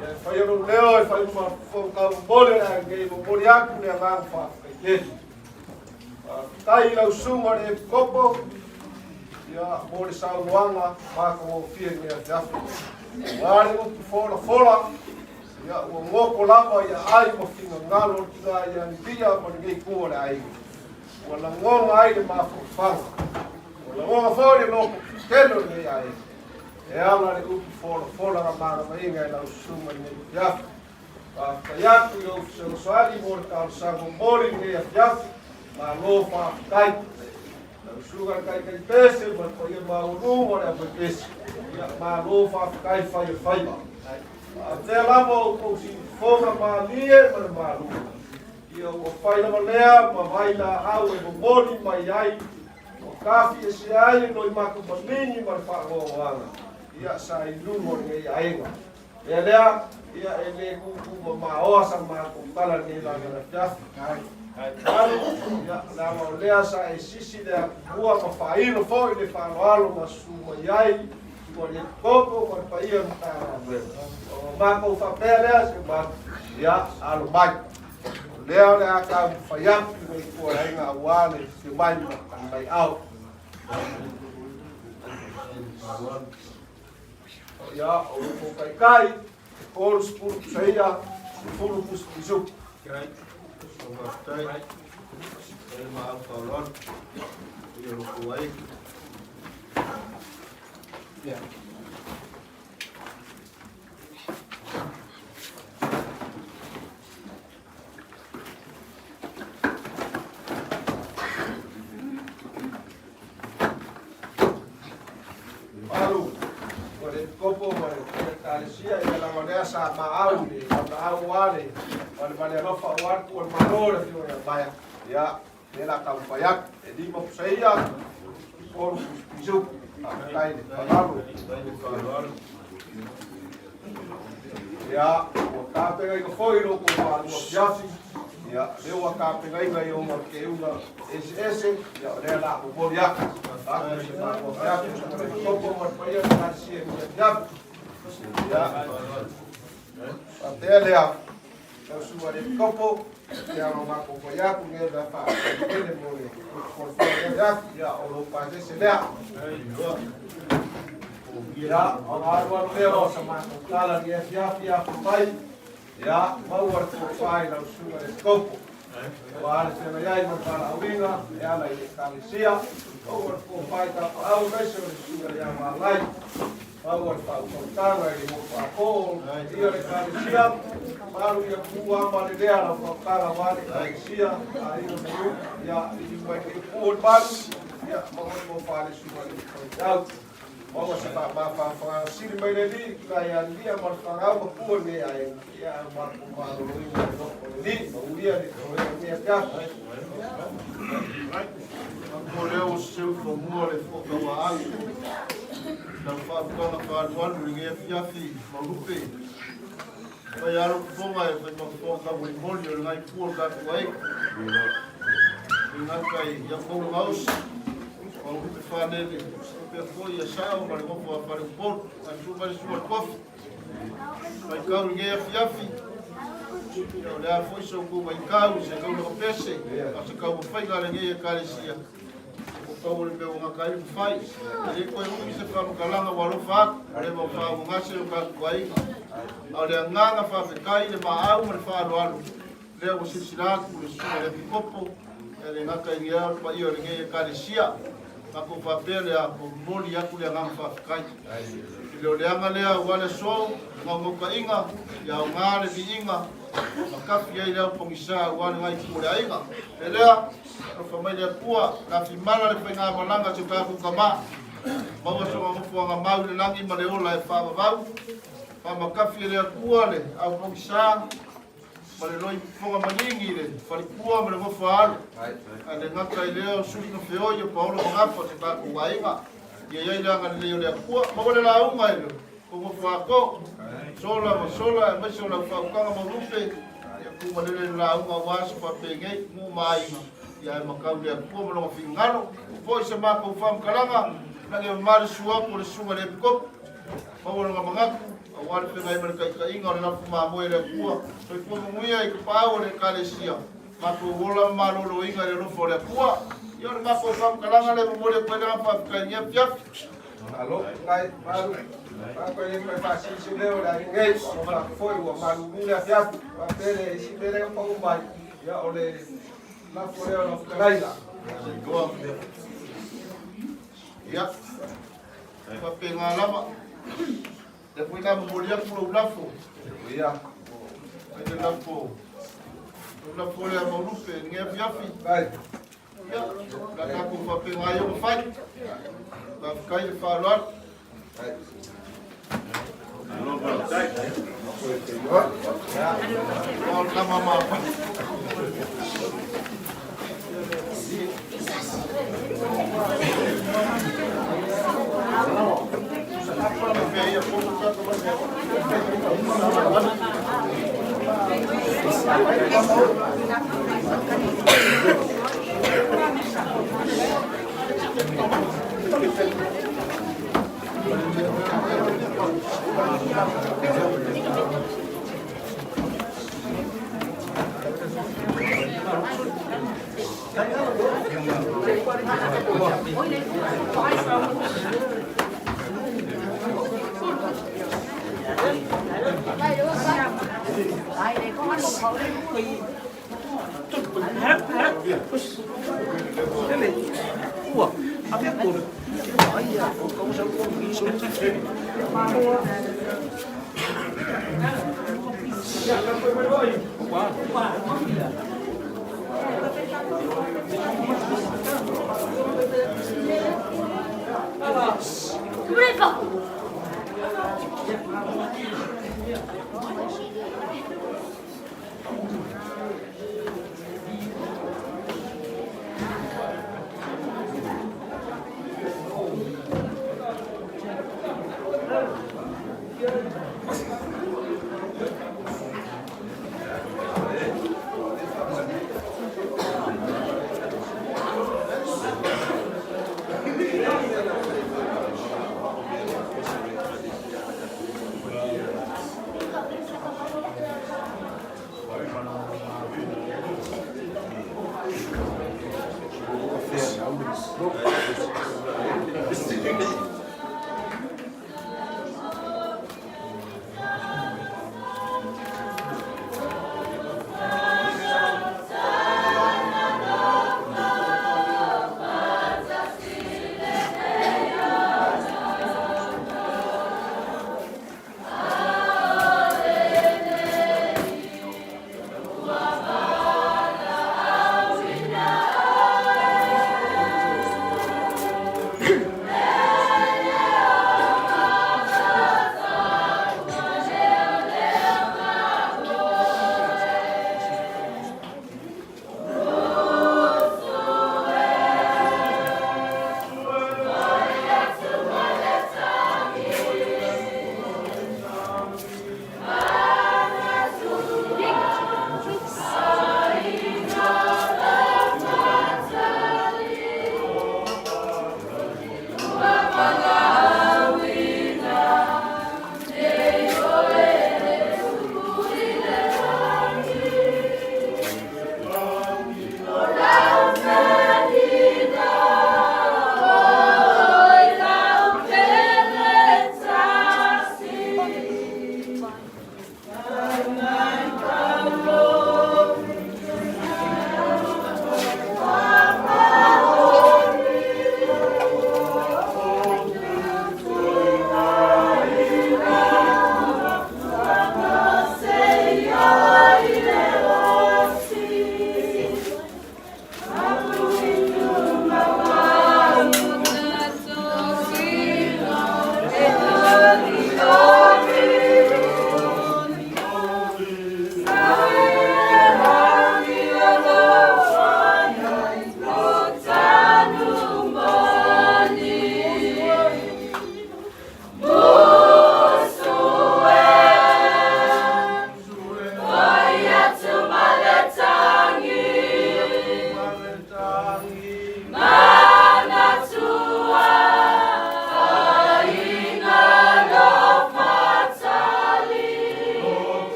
ia e faia lou leo e fai ma fautau momoli o le a nei momoli atu le agaga faafetai tele. Faafetai i lau susuga le epikopo, ia mo le saunoaga matagofie i lenei afiafi. Aua le upu folafola, ia ua goto lava i aai ma finagalo o le tina ia Lilia ma lenei itu o le aiga. Ua lagona ai le mafaufauga. Ua lagona foi le loto tele o lenei aiga. E ala le upu folafola na malamaina e lau susuga i lenei afiafi. Faafetai atu i lou fesoasoani mo le talosaga momoli i lenei afiafi. Malo faafetai. Lau susuga le taitai pese ma le paia maualuga o le aufaipese. Ia, malo faafetai fai o faiva. Faafetai lava outou siufofoga malie ma le malu. Ia ua fai lava lea ma vailaau e momoli mai ai, ua tafi ese ai le loimatu maligi ma le faanoanoaga, ia sa i luga o lenei aiga. Mea lea, ia e le tuutuu mamaoa sa matou tala i lenei vaega afiafi. Alu, ia, leaga o lea sa e sisi le atumua ma faailo foi le faaaloalo ma susu mai ai ua le koko ma le paia o le Matagaluega. O matou faapea lea, se matou, ia, alo mai. O lea o le a taumafai atu i lenei tuuaiga aua le afio mai ma mai ao. Ia, o lo kou taitai, e 30 pusaia, 10 pusipusiupu. Faafetai. Faafetai ma au faaaloalo. Ia lo kou ai. Yeah. Alu, o le kopo ma le ekalesia ia lava lea sa maau i le laulaau a le valevale alofa o atu o le Malo le afioga ia Maia. Ia, lea la taumafai atu. E 5 pusaia, 3 pusipusiupu. Faafetai le faaaloalo. Ia, ua tapenaina foi lo outou faalua afiafi. Ia, lea ua tapenaina i ona keuga eseese. Ia, o lea o le a momoli atu. Atu se faalua afiafi, le topo ma le paia o le Ekalesia i lenei afiafi. Ia, faapea lea, lau susuga i le Epikopo, ia ma matou fai atu nei le faafetai tele mo le folafola i lenei afiafi. Ia, o lou pasese lea. Ia, ona alualu lea o sa matou tala i lenei afiafi, afifai, ia, maua le tofa i lau susuga i le Epikopo. Aua le feagai ai ma le valaauina e ala i le Ekalesia, maua le tofa i tapaau aemaise o le Susuga ia Malai, maua le faautautaga i le motu atoa o le paia o le Ekalesia, malu ia pua ma le lea lau faautaga aua le Ekalesia, aiga ma nuu, ia liliu mai lenei pua o le malu, ia maua le tofa i le Susuga i le Faifeau. Maua se faamafanafanaga sili mai le Alii, tusa ia Lia ma le fanau ma pua lenei aiga, ia ae o matou maloloina i le loto o le Alii, manuia le toega i lenei afiafi. Mo lea ua seseu i fanua le fuatauaau lau faautaga faaalualu i lenei afiafi Maulupe. Fai lava lou fofoga e fai ma fofoga taumolimoli o le gaipua o le tatou aiga. E le gata i au maua gaosi, Maulupe Fanele, faapea foi ia Sao ma le nofo a Faleupolu, ae susu mai le susuga i le Kofi. Vaitau i lenei afiafi, ia o le a foi se outou vaitau i se taulaga pese, a o se taumafaiga a lenei Ekalesia, o tau o le mea ua gata ai le mafai. E le toe umi se faamatalaga ua alofa atu, ua leva ona faaugagase lo tatou aiga. A o le agaga faafetai i le maau ma le faaaloalo, lea ua silasila atu le susuga i le Epikopo, e le gata i lea o le paia o lenei Ekalesia, matou faapea lea, momoli atu le agaga faafetai. I le o le aga lea aua le aso, le naunautaiga, ia aoga le viiga, ma kafi ai le au pogisa aua le gaifua o le aiga. E lea, alofa mai le Atua, lafimala le faigamalaga a si o tatou tama. Maua sona nofoaga mau i le lagi ma le ola e faavavau. Faamakafi e le Atua le au pogisa, ma le loi fofoga maligi i le falipua ma le nofo a alo. Ae le gata i lea o suli ma feoi o Paolo ma Gafa o se tatou aiga. Ia i ai le agalelei o le Atua. Maua le lauga i le tou nofo ato. Sola ma sola aemaise o lau faautaga maulupe. Ia tumalele le lauga aua se faapenei, nuu ma aiga. Ia ae matau i le Atua ma lona finagalo. Foi se matou faamatalaga, lagi e mama le susu atu o le susuga i le Epikopo. Maua lona manatu, aua le feagai ma le taitaiga o le lafu mamoe a le Atua. Soifua manuia i tapaau o le Ekalesia, matou ola ma maloloina i le alofa o le Atua. Ia o le matou faamatalaga lea e momoli atu ai le agaga faafetai i lenei afiafi. Malo, faafetai, malu. Faafetai le toe faasilisili leo o le aiga nei. Alofa atu foi ua malulu le afiafi. Faapea le isi mea lea ua pau mai, ia o le lafo lea o lau fetalaiga. Ia, faapena lava. Lea foi la momoli atu lou lafo. Ia. Ai le lafo. Lou lafo lea Maulupe i lenei afiafi. Ia, la tatou faapena ai ona fai. Faafetai le faaaloalo. Malo faafetai. O le tama ma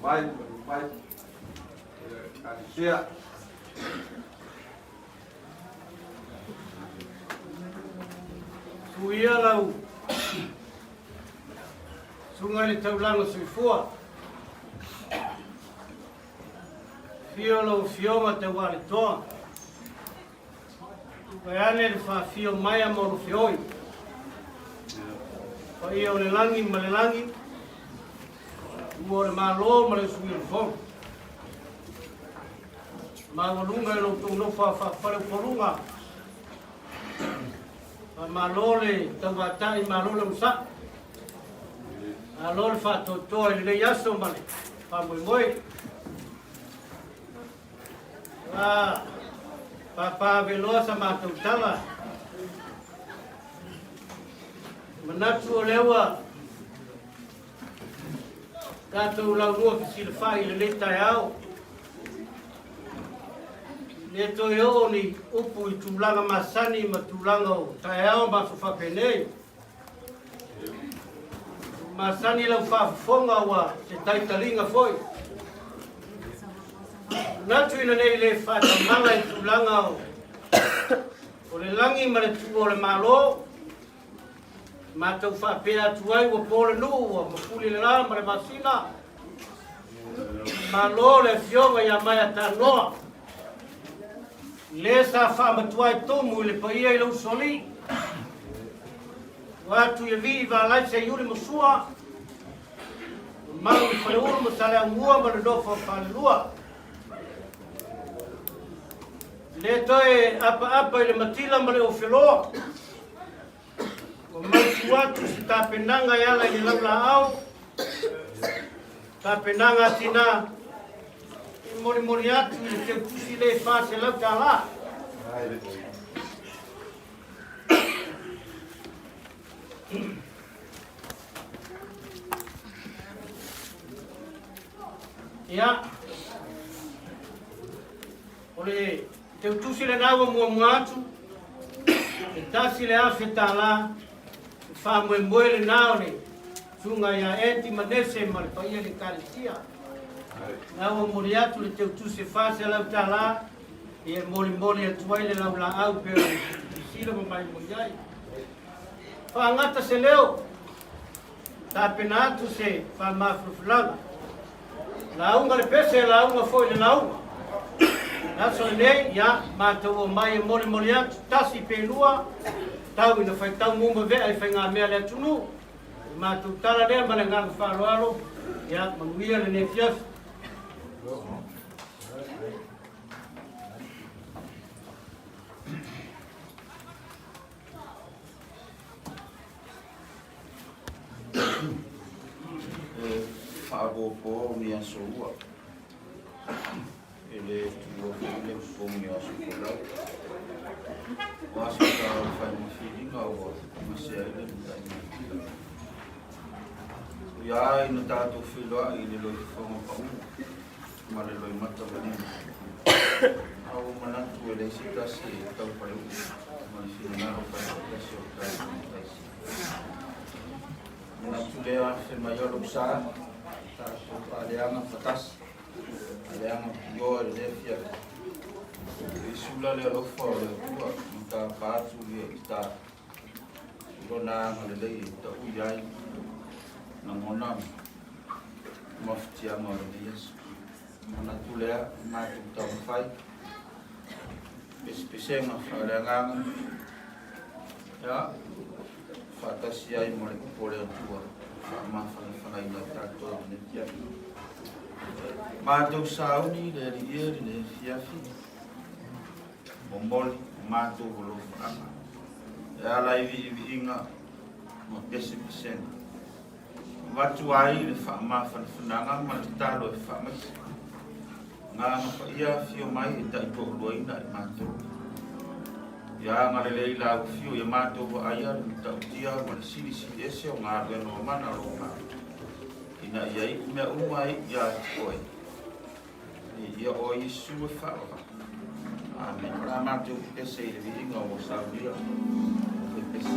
Mai, mai, Ekalesia. Tuia lau susuga i le taulaga soifua. Afio lau Afioga Taualetoa. Vaeane le faafio mai a Maulufeoi. Paia o le lagi ma le lagi, ua o le Malo ma le Sui o le Fono. Maualuga i lo outou nofo a faafaleupoluga. Faamalo le tauvatai, malo le onosai. Malo le faatoatoa i lenei aso ma le faamoemoe. A pāpāveloa sa matou tala. Manatu o lea ua tatou laulua fesilafai i lenei taeao. Le toe oo ni upu i tulaga masani ma tulaga o taeao ma aso faapenei. Masani lau faafofoga ua se taitaliga foi. Manatu ina nei le faatamala i tulaga o le lagi ma le tuua o le Malo, matou faapea atu ai ua po le nuu, ua mafuli le la ma le masina. Malo le afioga ia Maiatanoa, le sa faamatua ai tumu i le paia i le usoalii. Ua atu i alii Valai Seiuli ma Sua, mamalu i Faleulu ma Saleaaumua ma le nofo a Falelua. Le toe apaapa i le matila ma le ofeloa. Ua mautu atu se tapenaga e ala i le laulaau, tapenaga a tina, e molimoli atu i le teutusi le $400. Ia, o le teutusi lena ua muamua atu, e $1,000, e faamoemoe lena o le susuga ia Eti Manese ma le paia i le Ekalesia. Na ua momoli atu le teutusi e $400, ia e molimoli atu ai le laulaau pei ona silasila ma maimoa ai. Faagata se leo, tapena atu se faamafulafulaga. Lauga le pese, lauga foi le lauga. Le aso lenei, ia, matou omai e molimoli atu, tasi pe lua, tau ina faitau mu ma vea i faigamea a le atunuu. O le matou tala lea ma le agaga faaaloalo, ia, manuia lenei afiafi. E faapopo ni aso ua e le tuua foi le popogi o aso folau. O aso talofa i ma filiga ua gase ai le mataigatila. Ui a ina tatou feiloai i le loifofoga pau ma le loimata manino. A ua manatu e leai se tasi e tau paleuu ma le finagalo faifaatasi o le tatou Mataisi. Manatu lea fe mai o lou sa, tatou faaleaga fatasi, aleaga pioa i le afiafi. I sula le alofa o le Atua ma tapa atu ia i ta lona agalelei e taui ai lagona ma mafatiaga o lenei aso. Manatu lea, matou taumafai, pesepesega faaleagaga, ia, faatasi ai ma le upu o le Atua, faamafanafanaina ai tatou i lenei afiafi. Matou sauni le Alii e lenei afiafi, momoli o matou alofaaga, e ala i viiviiga ma pesepesega. Avatu ai le faamafanafanaga ma le tatalo e faamaise. Agaga Paia afio mai e taitoaluaina i matou. Ia agalelei lau afio ia matou vaaia le matautia ma le silisili ese o galuega mamana o lou Malo, ina ia iu mea uma ai ia te oe. Ia oe Iesu e faavavau. Amene. O le a matou pese i le viiga ua saunia. Pese.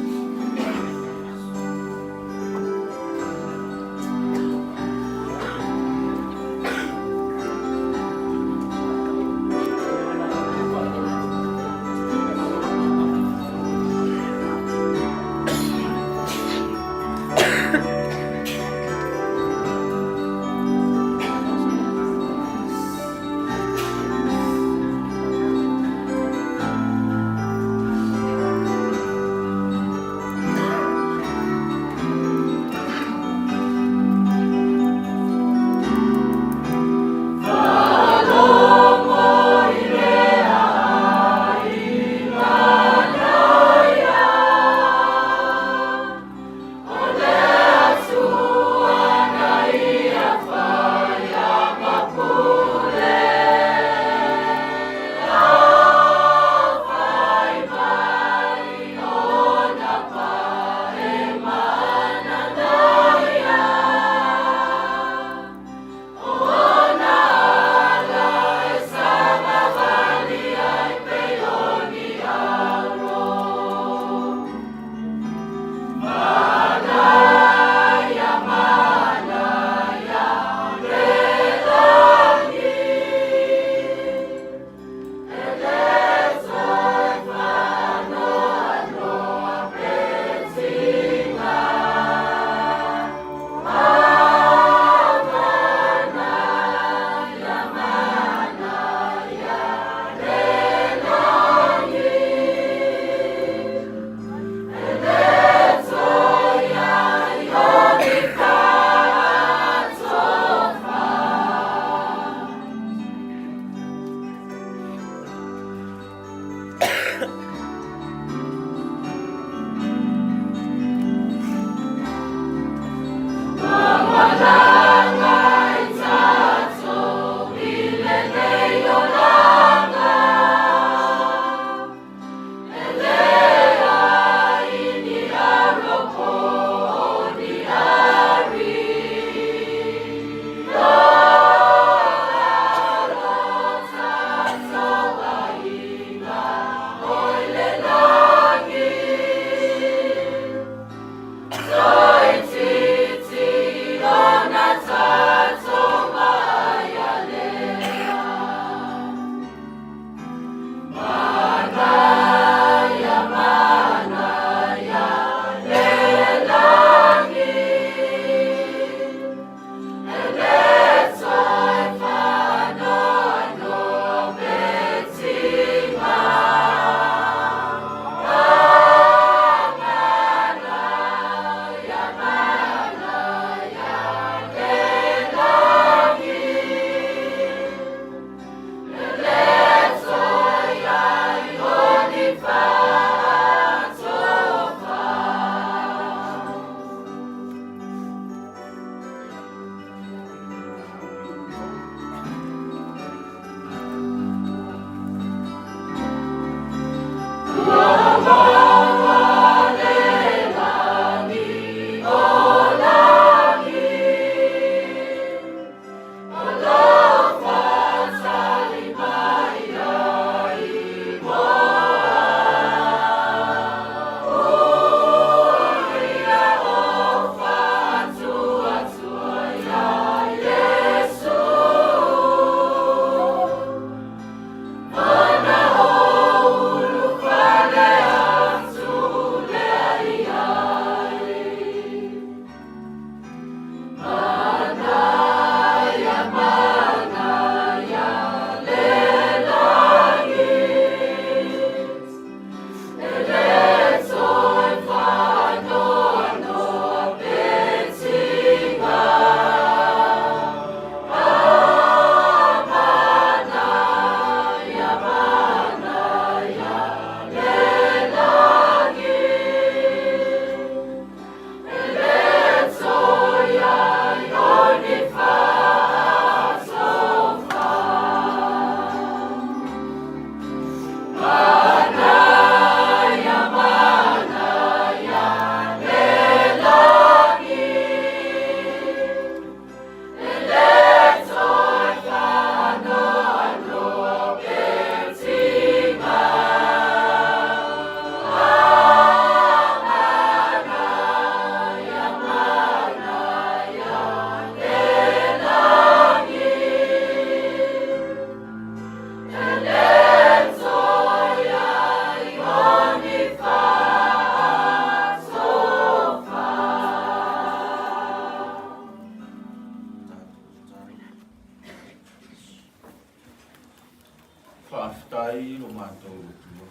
Faafetai lo matou Atua.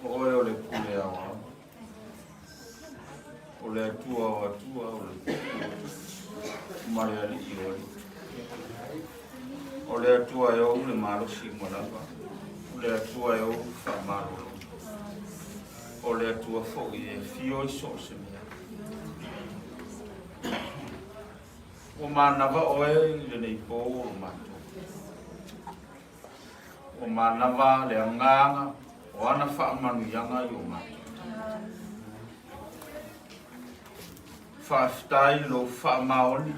O oe o le pule aoao. O le Atua o Atua, o le Tupu ma le Alii o Alii. O le Atua e ou le malosi uma lava. O le Atua e ou le faamalolo. O le Atua foi e afio i so o se mea. Ua manava oe i lenei po o lo matou. Ua manava le agaga o ana faamanuiaga i o matou. Faafetai i lou faamaoni.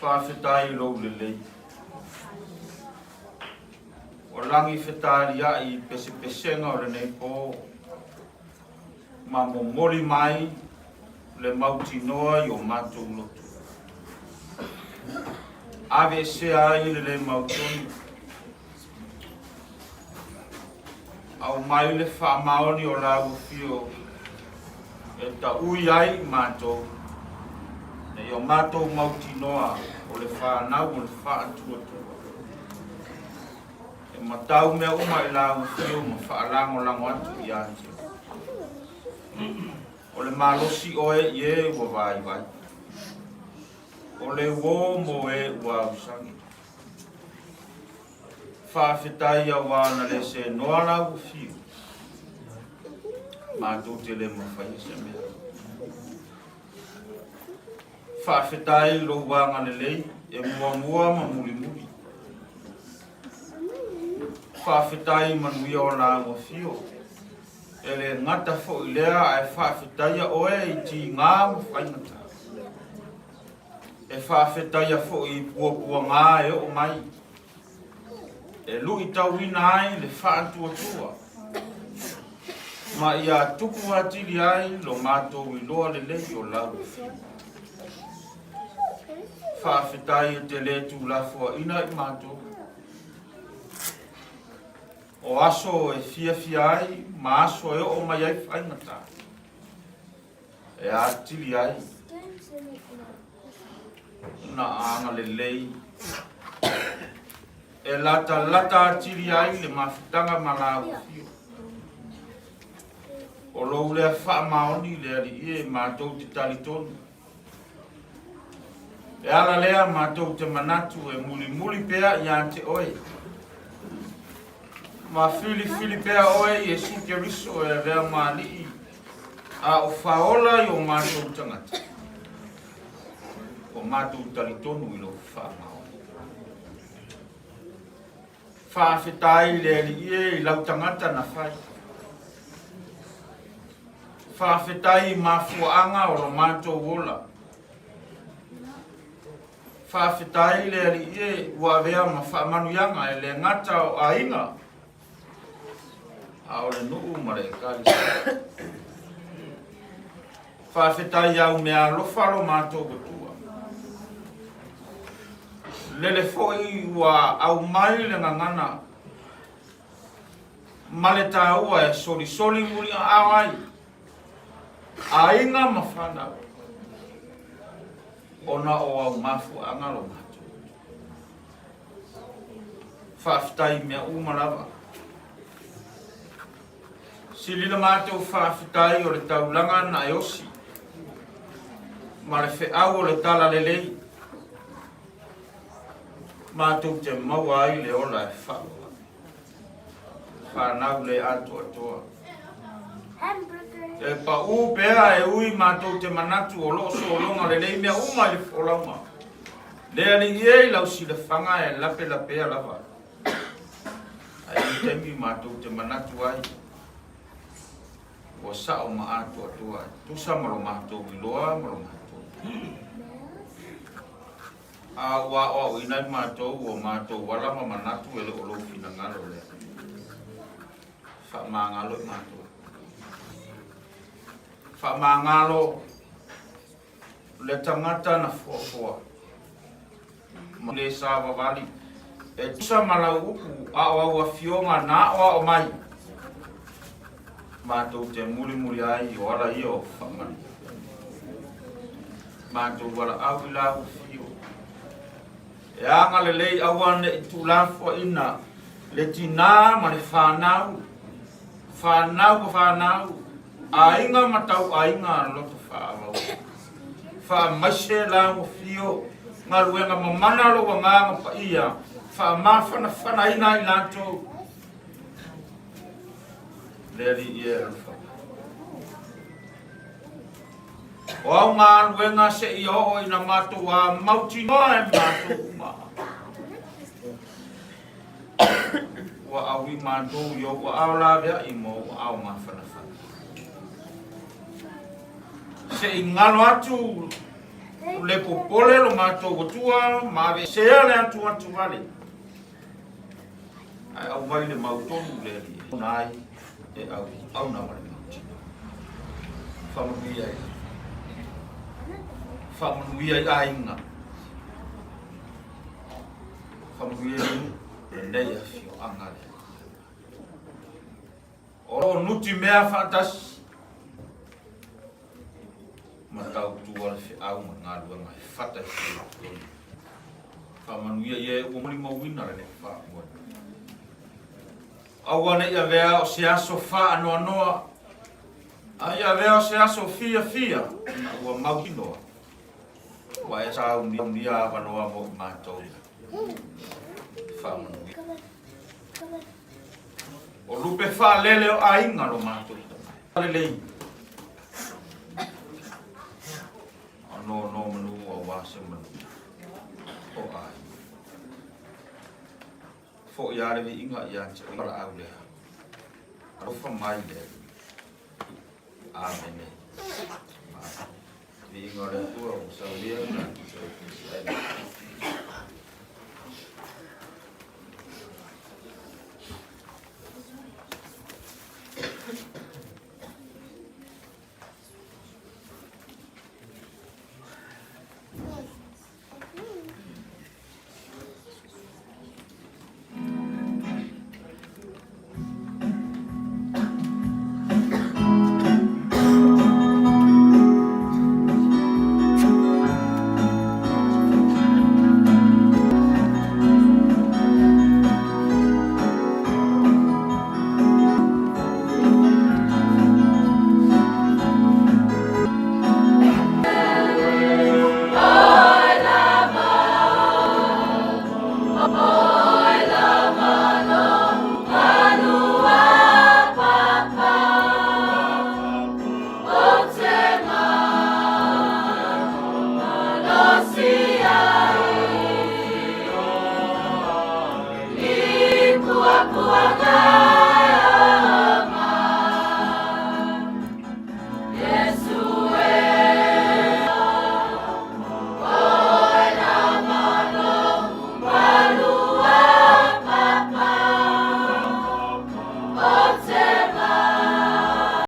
Faafetai i lou lelei. Ua lagi fetaliai i pesepesega o lenei po ma momoli mai le mautinoa i o matou loto. Aveesea ai le lē mautonu. Aumai le faamaoni o lau afio e taui ai i matou, nei o matou mautinoa o le fanau o le faatuatua. E matau mea uma i lau afio ma faalagolago atu ia te. O le malosi oe i e ua vaivai. O le uō mo e ua ausagi. Faafetai auā na le senoa lau afio. Matou te le mafaia se mea. Faafetai lou agalelei e muamua ma mulimuli. Faafetai manuia o lau afio. E le gata foi lea ae faafetaia oe i tigā ma faigata. E faafetaia foi i puapuagā e oo mai, e luitauina ai le faatuatua, ma ia tupu atili ai lo matou iloa lelei o lau afio. Faafetai e te le tuulafoaina i matou. O aso e fiafia ai ma aso e oo mai ai faigata e atili ai na agalelei e latalata atili ai le mafutaga ma lau afio. O lou lea faamaoni le Alii e matou te talitonu. E ala lea matou te manatu e mulimuli pea ia te oe. Ma filifili pea oe Iesu Keriso e avea ma Alii a o faaola i o matou tagata. Ua matou talitonu i lou faamaoni. Faafetai le Alii e i lau tagata na fai. Faafetai i mafuaaga o lo matou ola. Faafetai le Alii e ua avea ma faamanuiaga e le gata o aiga, a o le nuu ma le Ekalesia. Faafetai i au meaalofa lo matou Atua. Lele foi ua aumai le gagana ma le taua e solisoli muliaao ai aiga ma fanau ona o au mafuaaga lo matou. Faafetai i mea uma lava. Sili la matou faafetai o le taulaga na e osi ma le feau o le talalelei matou te maua ai le ola e faaauau. Fanau le atoatoa. E paʻū pea e ui matou te manatu o lo o sologa lelei mea uma i le folauga. Le Alii e i lau silafaga e lapelapea lava. Ae i taimi matou te manatu ai, ua sao ma atoatoa e tusa ma lo matou iloa ma lo matou. A ua aoaoina ai matou o matou ala ma manatu e le o lou finagalo lea. Faamagalo i matou. Faamagalo le tagata na fuafua ma le savavali e tusa ma lau upu a o au afioga na aoao mai matou te mulimuli ai o ala ia o faamanuia. Matou valaau i lau afio e agalelei aua ne i tuulafoaina le tinā ma le fanau, fanau ma fanau, aiga ma tauaiga loto faaauau. Faamaise lau afio, galuega mamana lou Agaga Paia, faamafanafanaina ai latou. Le Alii e alofa mai. O au galuega seia oo ina matou mautinoa e matou uma. Ua aui matou i ou aao laveai ma ou aao mafanafana. Se i galo atu le popole lo matou Atua ma aveesea le atuatu vale, ae aumai le mautonu le Alii ona ai e au auna ma le mautino. Faamanuia ai. Faamanuia i aiga. Faamanuia i nuu lenei afioaga lea. O lo o nuti mea faatasi ma tautua le feau ma galuega e fata i tolu. Faamanuia i e ua molimauina lenei faamoemoe. Aua ne i avea o se aso faanoanoa, a ia avea o se aso fiafia ina ua mautinoa ua e saunia avanoa mo i matou. Faamanuia. O lupe faalele o aiga lo matou tamai. Lelei. O no manu aua se manu. O ai. Foi a le viiga ia te oe valaau lea. Alofa mai le Alii. Amene. Viiga o le Atua ua saunia na.